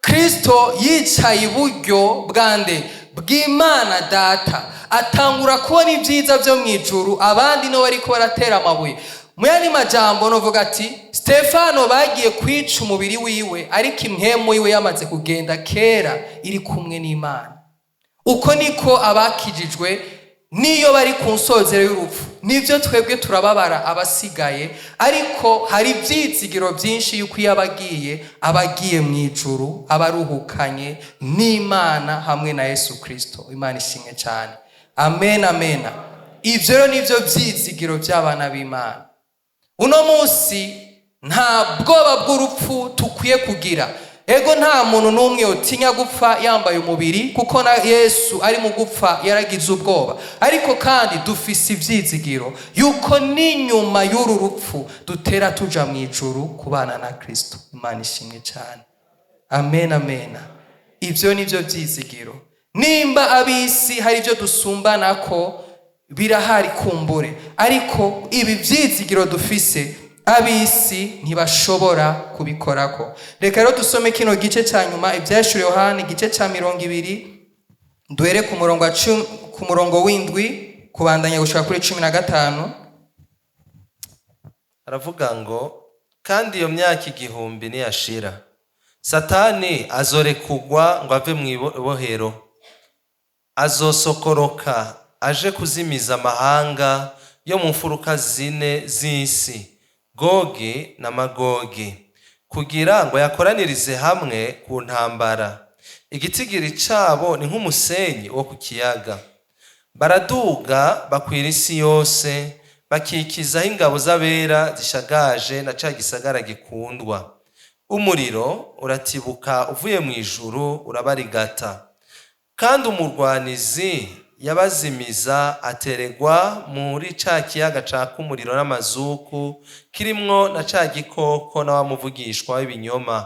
Kristo yicaye iburyo bwande? Bw'Imana Data. Atangura kubona ibyiza byo mu ijuru, abandi no bariko baratera amabuye. Mu yandi majambo novuga ati Stefano bagiye kwica umubiri wiwe, ariko impwemu yiwe yamaze kugenda kera, iri kumwe n'Imana. Uko niko abakijijwe niyo bari ku nsozero y'urupfu. Nibyo, twebwe turababara abasigaye, ariko hari ibyizigiro byinshi yuko iyo abagiye, abagiye mu ijuru, abaruhukanye n'Imana hamwe na Yesu Kirisito. Imana ishimwe cyane. Amen, amen. Ibyo rero nibyo byizigiro by'abana b'Imana. Uno munsi nta bwoba bw'urupfu tukwiye kugira. Ego, nta muntu n'umwe utinya gupfa yambaye umubiri, kuko na Yesu ari mu gupfa yaragize ubwoba. Ariko kandi dufise ibyizigiro yuko n'inyuma y'uru rupfu dutera tuja mu ijuru kubana na Kristo. Imana ishimwe cyane. Amen, amen. Ibyo ni byo byizigiro. Nimba ab'isi hari ibyo dusumbana ko birahari kumbure, ariko ibi byizigiro dufise ab'isi ntibashobora kubikorako. Reka rero dusome kino gice cya nyuma, Ibyahishuriwe Yohani, igice cya 20, duhere ku murongo wa 7 kubandanya gushika kuri 15. Aravuga ngo: "Kandi iyo myaka 1000 niyashira, Satani azorekugwa ngo ave mu ibohero, azosokoroka aje kuzimiza amahanga yo mu mfuruka zine z'isi, Gogi na Magogi, kugira ngo yakoranirize hamwe ku ntambara. Igitigiri cabo ni nk'umusenyi wo ku kiyaga. Baraduga bakwira isi yose, bakikizaho ingabo z'abera zishagaje na ca gisagara gikundwa. Umuriro uratibuka uvuye mu ijuru urabarigata. Kandi umurwanizi yabazimiza ateregwa muri ca kiyaga caka umuriro n'amazuku, kirimwo na ca gikoko na wa muvugishwa w'ibinyoma.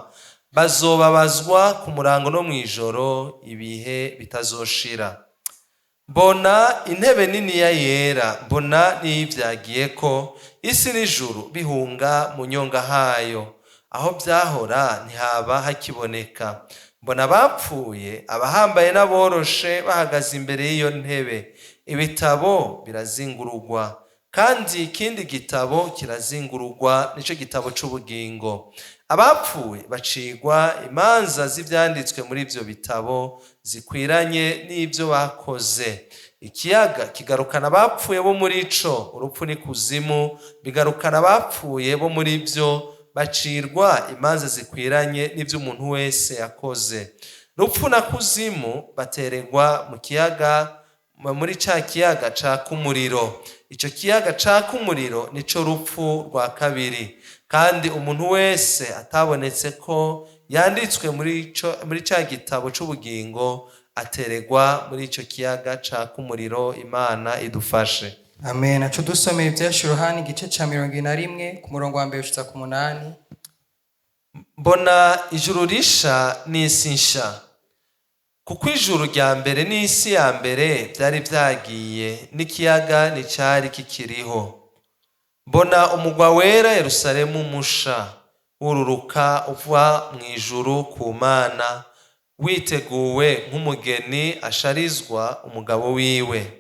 Bazobabazwa ku murango no mw'ijoro ibihe bitazoshira. Mbona intebe niniya yera, mbona n'iyivyagiyeko, isi n'ijuru bihunga mu nyonga hayo, aho vyahora ntihaba hakiboneka. Mbona abapfuye, abahambaye n'aboroshe, bahagaze imbere y'iyo ntebe. Ibitabo birazingurugwa, kandi ikindi gitabo kirazingurugwa, nico gitabo c'ubugingo. Abapfuye bacigwa imanza z'ivyanditswe muri ivyo bitabo zikwiranye n'ivyo bakoze. Ikiyaga kigarukana abapfuye bo muri ico, urupfu n'ikuzimu bigarukana abapfuye bo muri vyo, bacirwa imanza zikwiranye n'ivyo umuntu wese yakoze. Rupfu na kuzimu bateregwa mu kiyaga, muri ca kiyaga caka umuriro. Ico kiyaga caka umuriro nico rupfu rwa kabiri. Kandi umuntu wese atabonetse ko yanditswe muri ca gitabo c'ubugingo ateregwa muri ico kiyaga caka umuriro. Imana idufashe." Amen. Aco dusomera Ivyahishuriwe Yohani, igice ca 21, ku murongo wa 1 gushitsa ku 8. Mbona ijuru risha n'isi nsha, kuko ijuru rya mbere n'isi ya mbere byari byagiye, n'ikiyaga nticyari kikiriho. Mbona umugwa wera Yerusalemu musha wururuka uva mu ijuru ku Mana, witeguwe nk'umugeni asharizwa umugabo wiwe.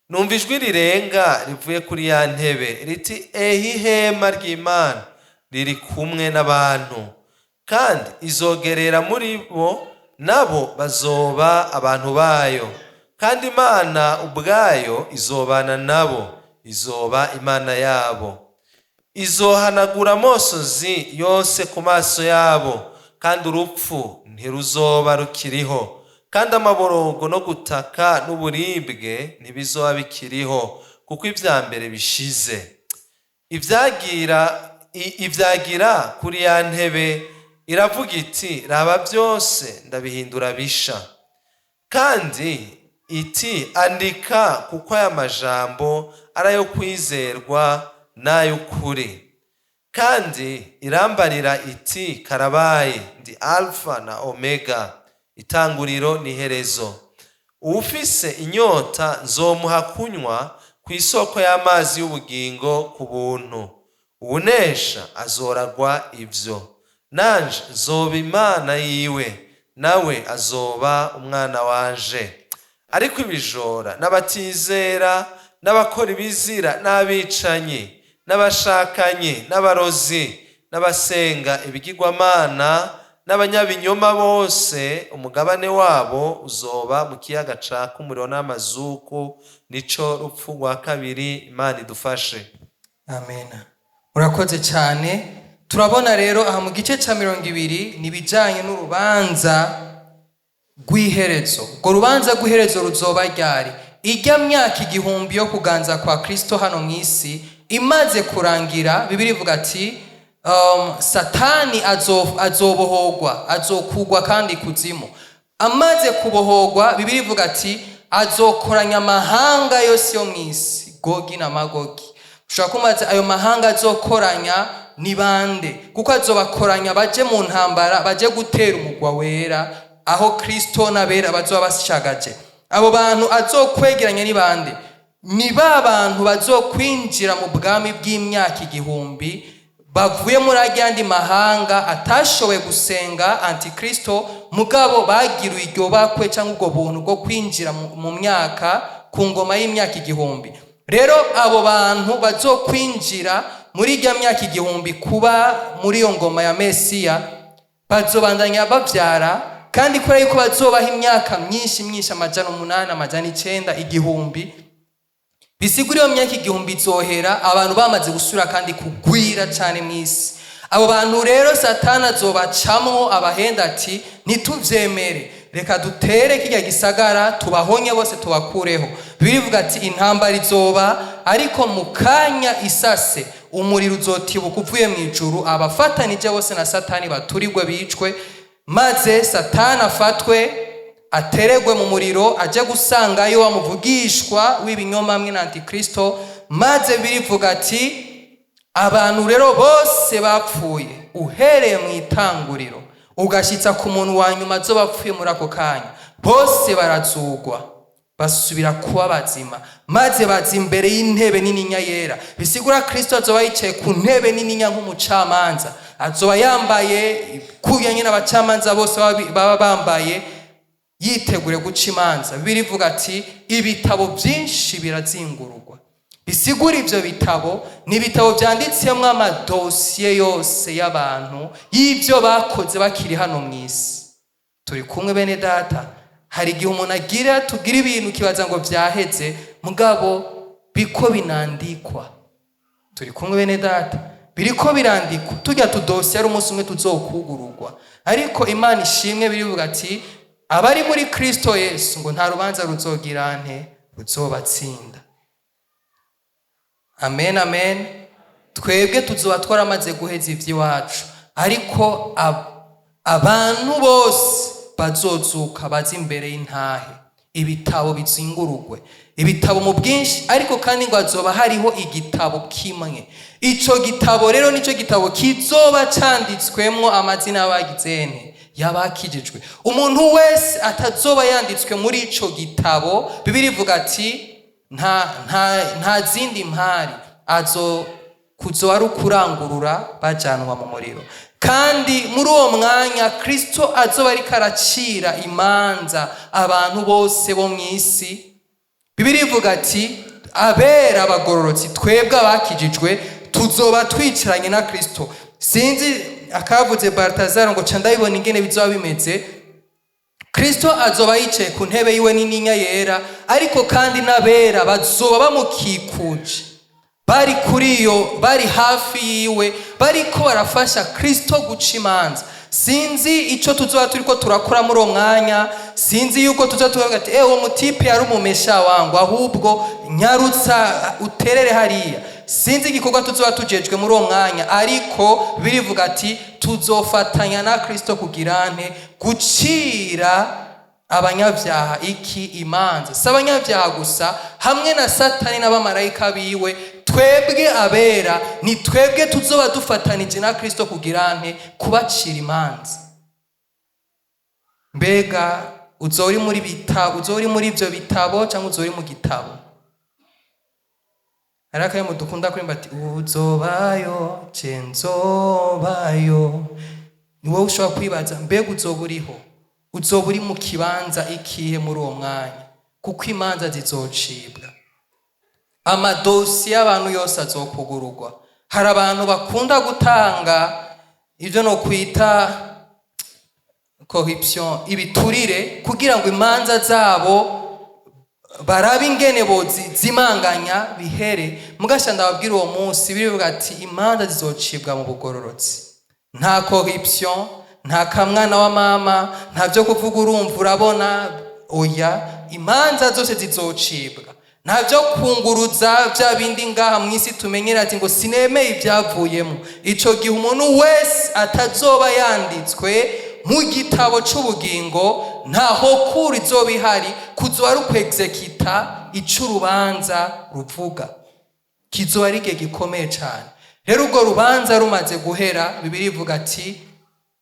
Numva ijwi rirenga rivuye kuri ya ntebe riti: 'Ehe, ihema ry'Imana riri kumwe n'abantu, kandi izogerera muri bo, nabo bazoba abantu bayo, kandi Imana ubwayo izobana nabo, izoba Imana yabo. Izohanagura amosozi yose ku maso yabo, kandi urupfu ntiruzoba rukiriho, kandi amaborogo no gutaka n'uburibwe ntibizoba bikiriho, kuko ibya mbere bishize.' Ibyagira kuri ya ntebe iravuga iti: 'Raba, byose ndabihindura bisha.' Kandi iti: 'Andika, kuko aya majambo ari ayo kwizerwa n'ay'ukuri.' Kandi irambarira iti: 'Karabaye! Ndi Alfa na Omega, itanguriro n'iherezo. Uwufise inyota nzomuha kunywa ku isoko y'amazi y'ubugingo ku buntu. Uwunesha azoragwa ivyo, nanje nzoba Imana yiwe, nawe azoba umwana wanje. Ariko ibijora n'abatizera n'abakora ibizira n'abicanyi n'abashakanyi n'abarozi n'abasenga ibigirwamana n'abanyabinyoma bose, umugabane wabo uzoba mu kiyaga caka umuriro n'amazuku, nico rupfu rwa kabiri. Imana idufashe." Amen, urakoze cyane. Turabona rero aha mu gice cya 20 ni ibijyanye n'urubanza rw'iherezo. Urwo rubanza rw'iherezo ruzoba ryari? Ijya myaka 1000 yo kuganza kwa Kristo hano mu isi imaze kurangira, Bibiliya ivuga ati Satani azobohogwa, azokugwa kandi kuzimu. Amaze kubohogwa, Bibiliya ivuga ati azokoranya amahanga yose yo mu isi, Gogi na Magogi. Ushobora kumaza ayo mahanga azokoranya ni bande? Kuko azobakoranya baje mu ntambara, baje gutera umugwa wera aho Kristo n'abera bazoba bashagaje. Abo bantu azokwegeranya ni bande? Ni ba bantu bazokwinjira mu bwami bw'imyaka 1000, bavuye muri ayandi mahanga atashoboye gusenga antikristo, mugabo bagiriwe iryo bakwe cyangwa ubwo buntu bwo kwinjira mu myaka ku ngoma y'imyaka 1000. Rero abo bantu bazokwinjira muri ijya myaka 1000 kuba muri iyo ngoma ya Mesiya, bazobandanya babyara, kandi kubera yuko bazobaha imyaka myinshi myinshi, 800, 900, 1000, bisigura iyo myaka 1000 izohera abantu bamaze gusura kandi kugwira cyane mu isi. Abo bantu rero Satani azobacamwo abahenda ati ntituvyemere, reka dutere kirya gisagara, tubahonye bose, tubakureho. Birivuga ati intambara izoba, ariko mu kanya isase umuriro uzotibuka uvuye mu ijuru, abafatanije bose na Satani baturigwe, bicwe, maze Satani afatwe, ateregwe mu muriro, ajye gusangayo wamuvugishwa w'ibinyoma hamwe na antikristo. Maze birivuga ati abantu rero bose bapfuye uhereye mu itanguriro ugashyitsa ku muntu wa nyuma azoba apfuye muri ako kanya, bose barazugwa, basubira kuba bazima, maze baza imbere y'intebe nininya yera. Bisigura Kristo azoba yicaye ku ntebe nininya nk'umucamanza, azoba yambaye kuya nyine abacamanza bose baba bambaye, yitegure guca imanza. Birivuga ati ibitabo byinshi birazingururwa. Bisigura ibyo bitabo ni ibitabo byanditsemo amadosiye yose y'abantu y'ibyo bakoze bakiri hano mu isi. Turi kumwe bene data? Hari igihe umuntu agira tugira ibintu ukibaza ngo byaheze, mugabo biko binandikwa. Turi kumwe bene data? Biriko birandikwa, tujya tudosiye ari umunsi umwe tuzokugururwa. Ariko Imana ishimwe, birivuga ati abari muri Kristo Yesu ngo nta rubanza ruzogira nte ruzobatsinda. Amen, amen. Twebwe tuzoba twaramaze guheza iby'iwacu, ariko abantu bose bazozuka baza imbere y'intahe, ibitabo bizingurugwe, ibitabo mu bwinshi, ariko kandi ngo hazoba hariho igitabo kimwe. Ico gitabo rero nico gitabo kizoba canditswemwo amazina y'abagizene y'abakijijwe. Umuntu wese atazoba yanditswe muri ico gitabo, Bibiliya ivuga ati nta zindi mpari, azo kuzoba ari ukurangurura bajanwa mu muriro. Kandi muri uwo mwanya Kristo azoba ariko aracira imanza abantu bose bo mu isi, Bibiliya ivuga ati abera, abagororotsi, twebwe abakijijwe tuzoba twicaranye na Kristo. Sinzi akavuze Baltazar ngo ca ndabibona ingene bizoba bimeze. Kristo azoba yicaye ku ntebe yiwe nininya yera, ariko kandi n'abera bazoba bamukikuje, bari kuri iyo, bari hafi yiwe, bariko barafasha Kristo guca imanza. Sinzi ico tuzoba turiko turakora muri uwo mwanya, sinzi yuko tuzoba tuvuga ati uwo mutipe yari umumesha wangu, ahubwo nyarutsa uterere hariya. Sinzi igikorwa tuzoba tujejwe muri uwo mwanya, ariko birivuga ati tuzofatanya na Kristo kugira nte gucira abanyabyaha iki imanza. Si abanyabyaha gusa, hamwe na Satani n'abamarayika biwe, twebwe abera ni twebwe tuzoba dufatanije na Kristo kugira nte kubacira imanza. Mbega uzoba uri muri bitabo, uzoba uri muri ivyo bitabo cyangwa uzoba uri mu gitabo? Hari akaririmbo dukunda kuririmba ati uzobayo je nzobayo. Ni wowe ushobora kwibaza mbega uzoba uriho, uzoba uri mu kibanza ikihe muri uwo mwanya? Kuko imanza zizocibwa, amadosiye y'abantu yose azokugururwa. Hari abantu bakunda gutanga ibyo no kwita corruption, ibiturire, kugira ngo imanza zabo barabe ingene bozimanganya bihere. Mugasha ndababwira uwo munsi birivuga ati imanza zizocibwa mu bugororotsi, nta corruption, nta kamwana wa mama, nta byo kuvuga urumva urabona. Oya, imanza zose zizocibwa. Nta byo kunguruza bya bindi ngaha mu isi tumenyera ati ngo sinemeye ibyavuyemo. Icyo gihe umuntu wese atazoba yanditswe mu gitabo c'ubugingo, ntaho kuri izoba ihari, kuzoba ari ukwexécuta ico urubanza ruvuga. Kizoba ari igihe gikomeye cyane. Rero urwo rubanza rumaze guhera, Bibiliya ivuga ati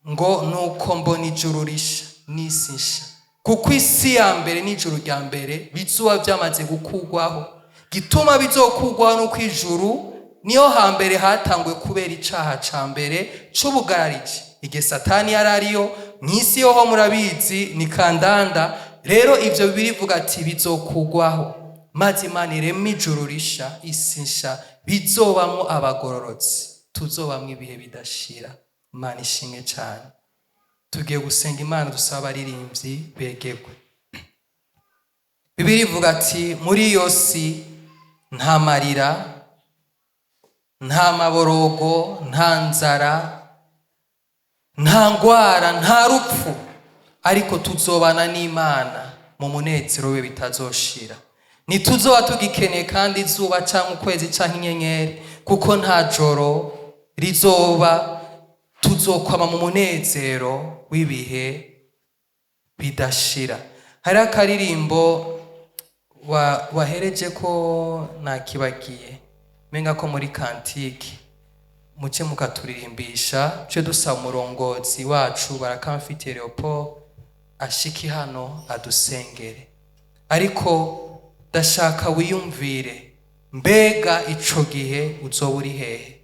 ngo: "Nuko mbona ijuru risha n'isi nsha, kuko isi ya mbere n'ijuru rya mbere bizoba byamaze gukugwaho." Gituma bizokugwaho nuko ijuru niyo hambere hatanguye kubera icaha ca mbere c'ubugarariji, igihe Satani yari ariyo mw'isi yoho, murabizi ni kandanda. Rero ivyo Bibiliya ivuga ati bizokugwaho, maze Imana ireme ijuru risha, isi nsha, bizobamwo abagororotsi, tuzobamwo ibihe bidashira. Imana ishimwe cyane. Tugiye gusenga Imana, dusaba abaririmbyi begegwe. Bibiliya ivuga ati muri iyo si nta marira, nta maborogo, nta nzara, nta ngwara, nta rupfu, ariko tuzobana n'Imana mu munezero we bitazoshira. Ntituzoba tugikeneye kandi izuba cyangwa ukwezi cyangwa inyenyeri, kuko nta joro rizoba. Tuzokwama mu munezero w'ibihe bidashira. Hari akaririmbo wahereje ko nakibagiye, menga ko muri cantique muce mukaturirimbisha, ce dusaba umurongozi wacu Barakamfitiye Leopold ashike hano adusengere. Ariko ndashaka wiyumvire: mbega ico gihe uzoba uri hehe?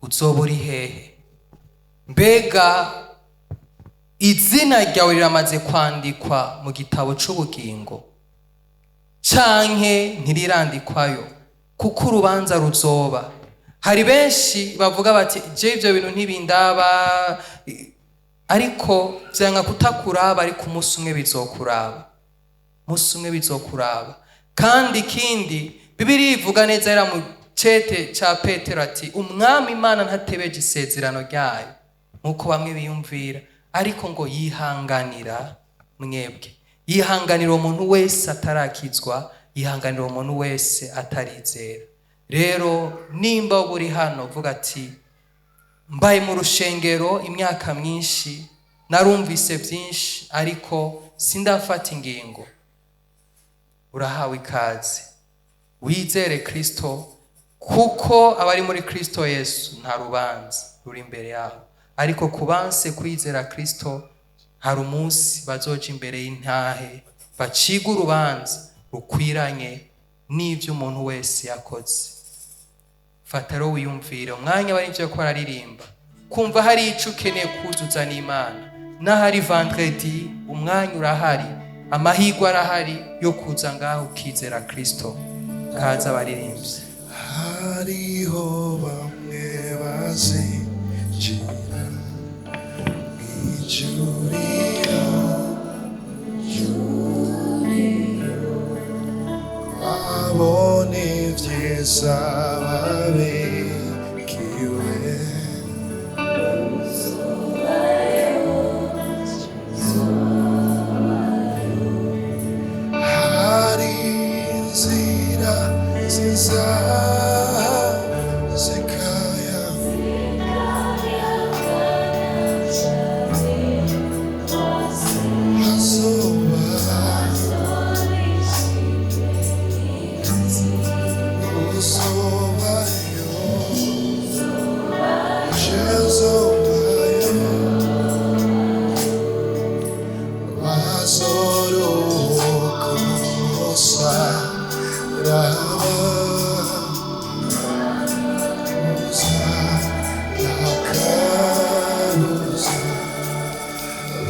Uzoba uri hehe? Mbega izina ryawe riramaze kwandikwa mu gitabo c'ubugingo canke ntirirandikwayo? Kuko urubanza ruzoba. Hari benshi bavuga bati: "Je ivyo bintu ntibindaba," ariko vyanka kutakuraba, ariko umunsi umwe bizokuraba, umunsi umwe bizokuraba. Kandi ikindi, Bibiliya ivuga neza yari mu cete ca Petero ati: "Umwami Imana ntatebeje isezerano ryayo nk'uko bamwe biyumvira, ariko ngo yihanganira mwebwe." Yihanganira umuntu wese atarakizwa, yihanganira umuntu wese atarizera. Rero nimba uba uri hano uvuga ati: "Mbaye mu rushengero imyaka myinshi, narumvise byinshi, ariko sindafata ingingo," urahawe ikaze. Wizere Kristo, kuko abari muri Kristo Yesu nta rubanza ruri imbere yabo. Ariko kubanse kwizera Kristo, hari umunsi bazoja imbere y'intahe, baciga urubanza rukwiranye n'ibyo umuntu wese yakoze. Fata rero wiyumvire umwanya bari ibyo ko araririmba, kumva hari ico ukeneye kuzuza n'Imana. N'ahari vendredi, umwanya urahari, amahirwe arahari yo kuza ngaho ukizera Kristo. Kaza abaririmbyi. Hariho bamwe bazinjira mw'ijuru, babona ibyiza babikiwe. Hari inzira nziza zikaya hazoba uzobayo, jezobayo, bazorokosa raba nakabuza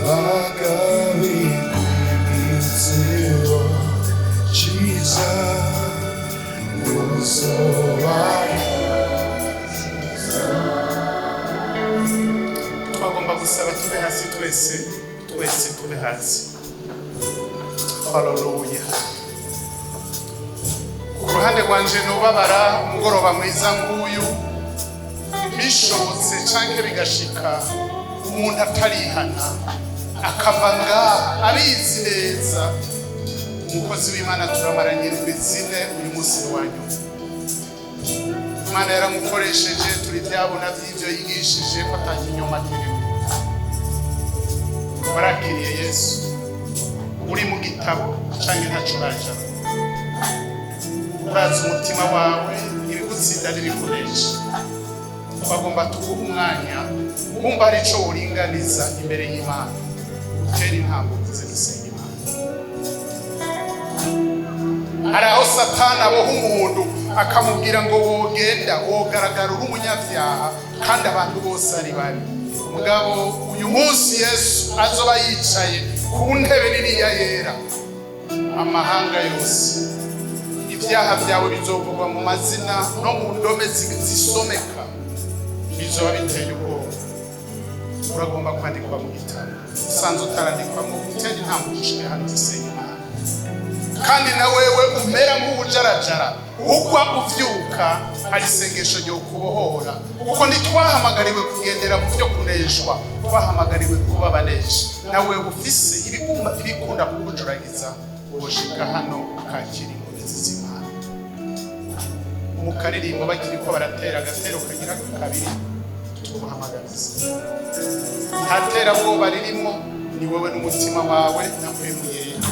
bagabigitsiro ciza uzobayo. Twagomba gusaba tube hasi twese, twese tube hasi. Haleluya! Ku ruhande rwanje nubabara umugoroba mwiza nguyu, bishobotse canke bigashika umuntu atarihana. Akava ngaha abizi neza. Umukozi w'Imana turamaranye indwi 4, uyu munsi ni wa nyuma. Imana yaramukoresheje, turi byabona by'ibyo yigishije ko atakinyoma kirimo. Warakiriye Yesu, uri mu gitabo canke ntaco uraja? Urazi umutima wawe, ibigutsinda n'ibikoresha. Twagomba tuguha umwanya, wumva hari ico uringaniza imbere y'Imana, utera intambwe uze dusenga Imana. Hari aho Satani aboha umuntu, akamubwira ngo wogenda wogaragara uri umunyabyaha kandi abantu bose ari babi. Mugabo uyu munsi Yesu azoba yicaye ku ntebe niniya yera, amahanga yose, ibyaha byawe bizovugwa mu mazina no mu ndome zisomeka, bizoba biteye ubwoba. Uragomba kwandikwa mu gitabo, usanze utarandikwamo, utera intambwe ushike hano dusenga Imana. Kandi na wewe umera nk'ubujarajara, ugwa uvyuka, hari isengesho ryo kubohora, kuko ntitwahamagariwe kugendera mu byo kuneshwa, twahamagariwe kuba abaneshi. Nawe ufise ibiguma ibikunda kukujuragiza, woshika hano ukakira inkomezi z'Imana. Mu karirimbo bakiri ko baratera agatero kagira kabiri, tuguhamagariza. Nta terabwoba ririmo, ni wowe n'umutima wawe na Mpwemu Yera.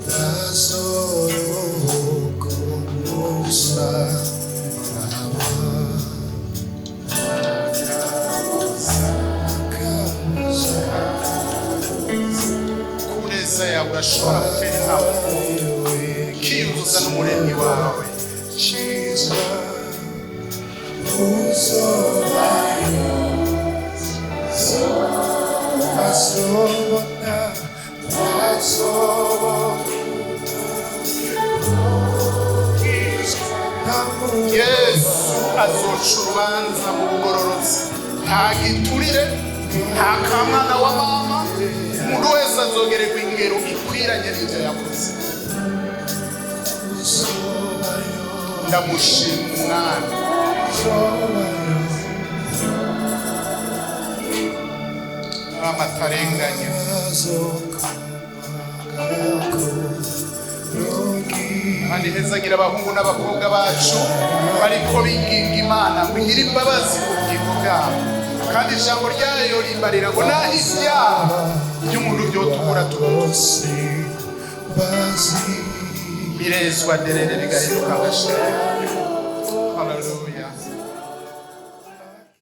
Lazaro kumusaraba. Ku neza yawe urashobora gutera intambwe ukiyuzuza n'Umuremyi wawe. Jesus, uzobayo, azobona, azobona. Yesu azoca urubanza mu bugororotsi, nta giturire, nta kamwana wa mama. Umuntu wese azogererwa ingero ikwiranye n'ibyo yakoze. Ndamushima Umwami. Umwami atarenganya. Kandi hezagira abahungu n'abakobwa bacu bariko binginga Imana ngo igire imbabazi ku bugingo bwabo. Kandi ijambo ryayo rimbarira ngo naho ibyaha by'umuntu byotukura tukutu, birezwa derere bigahinduka agashira. Haleluya.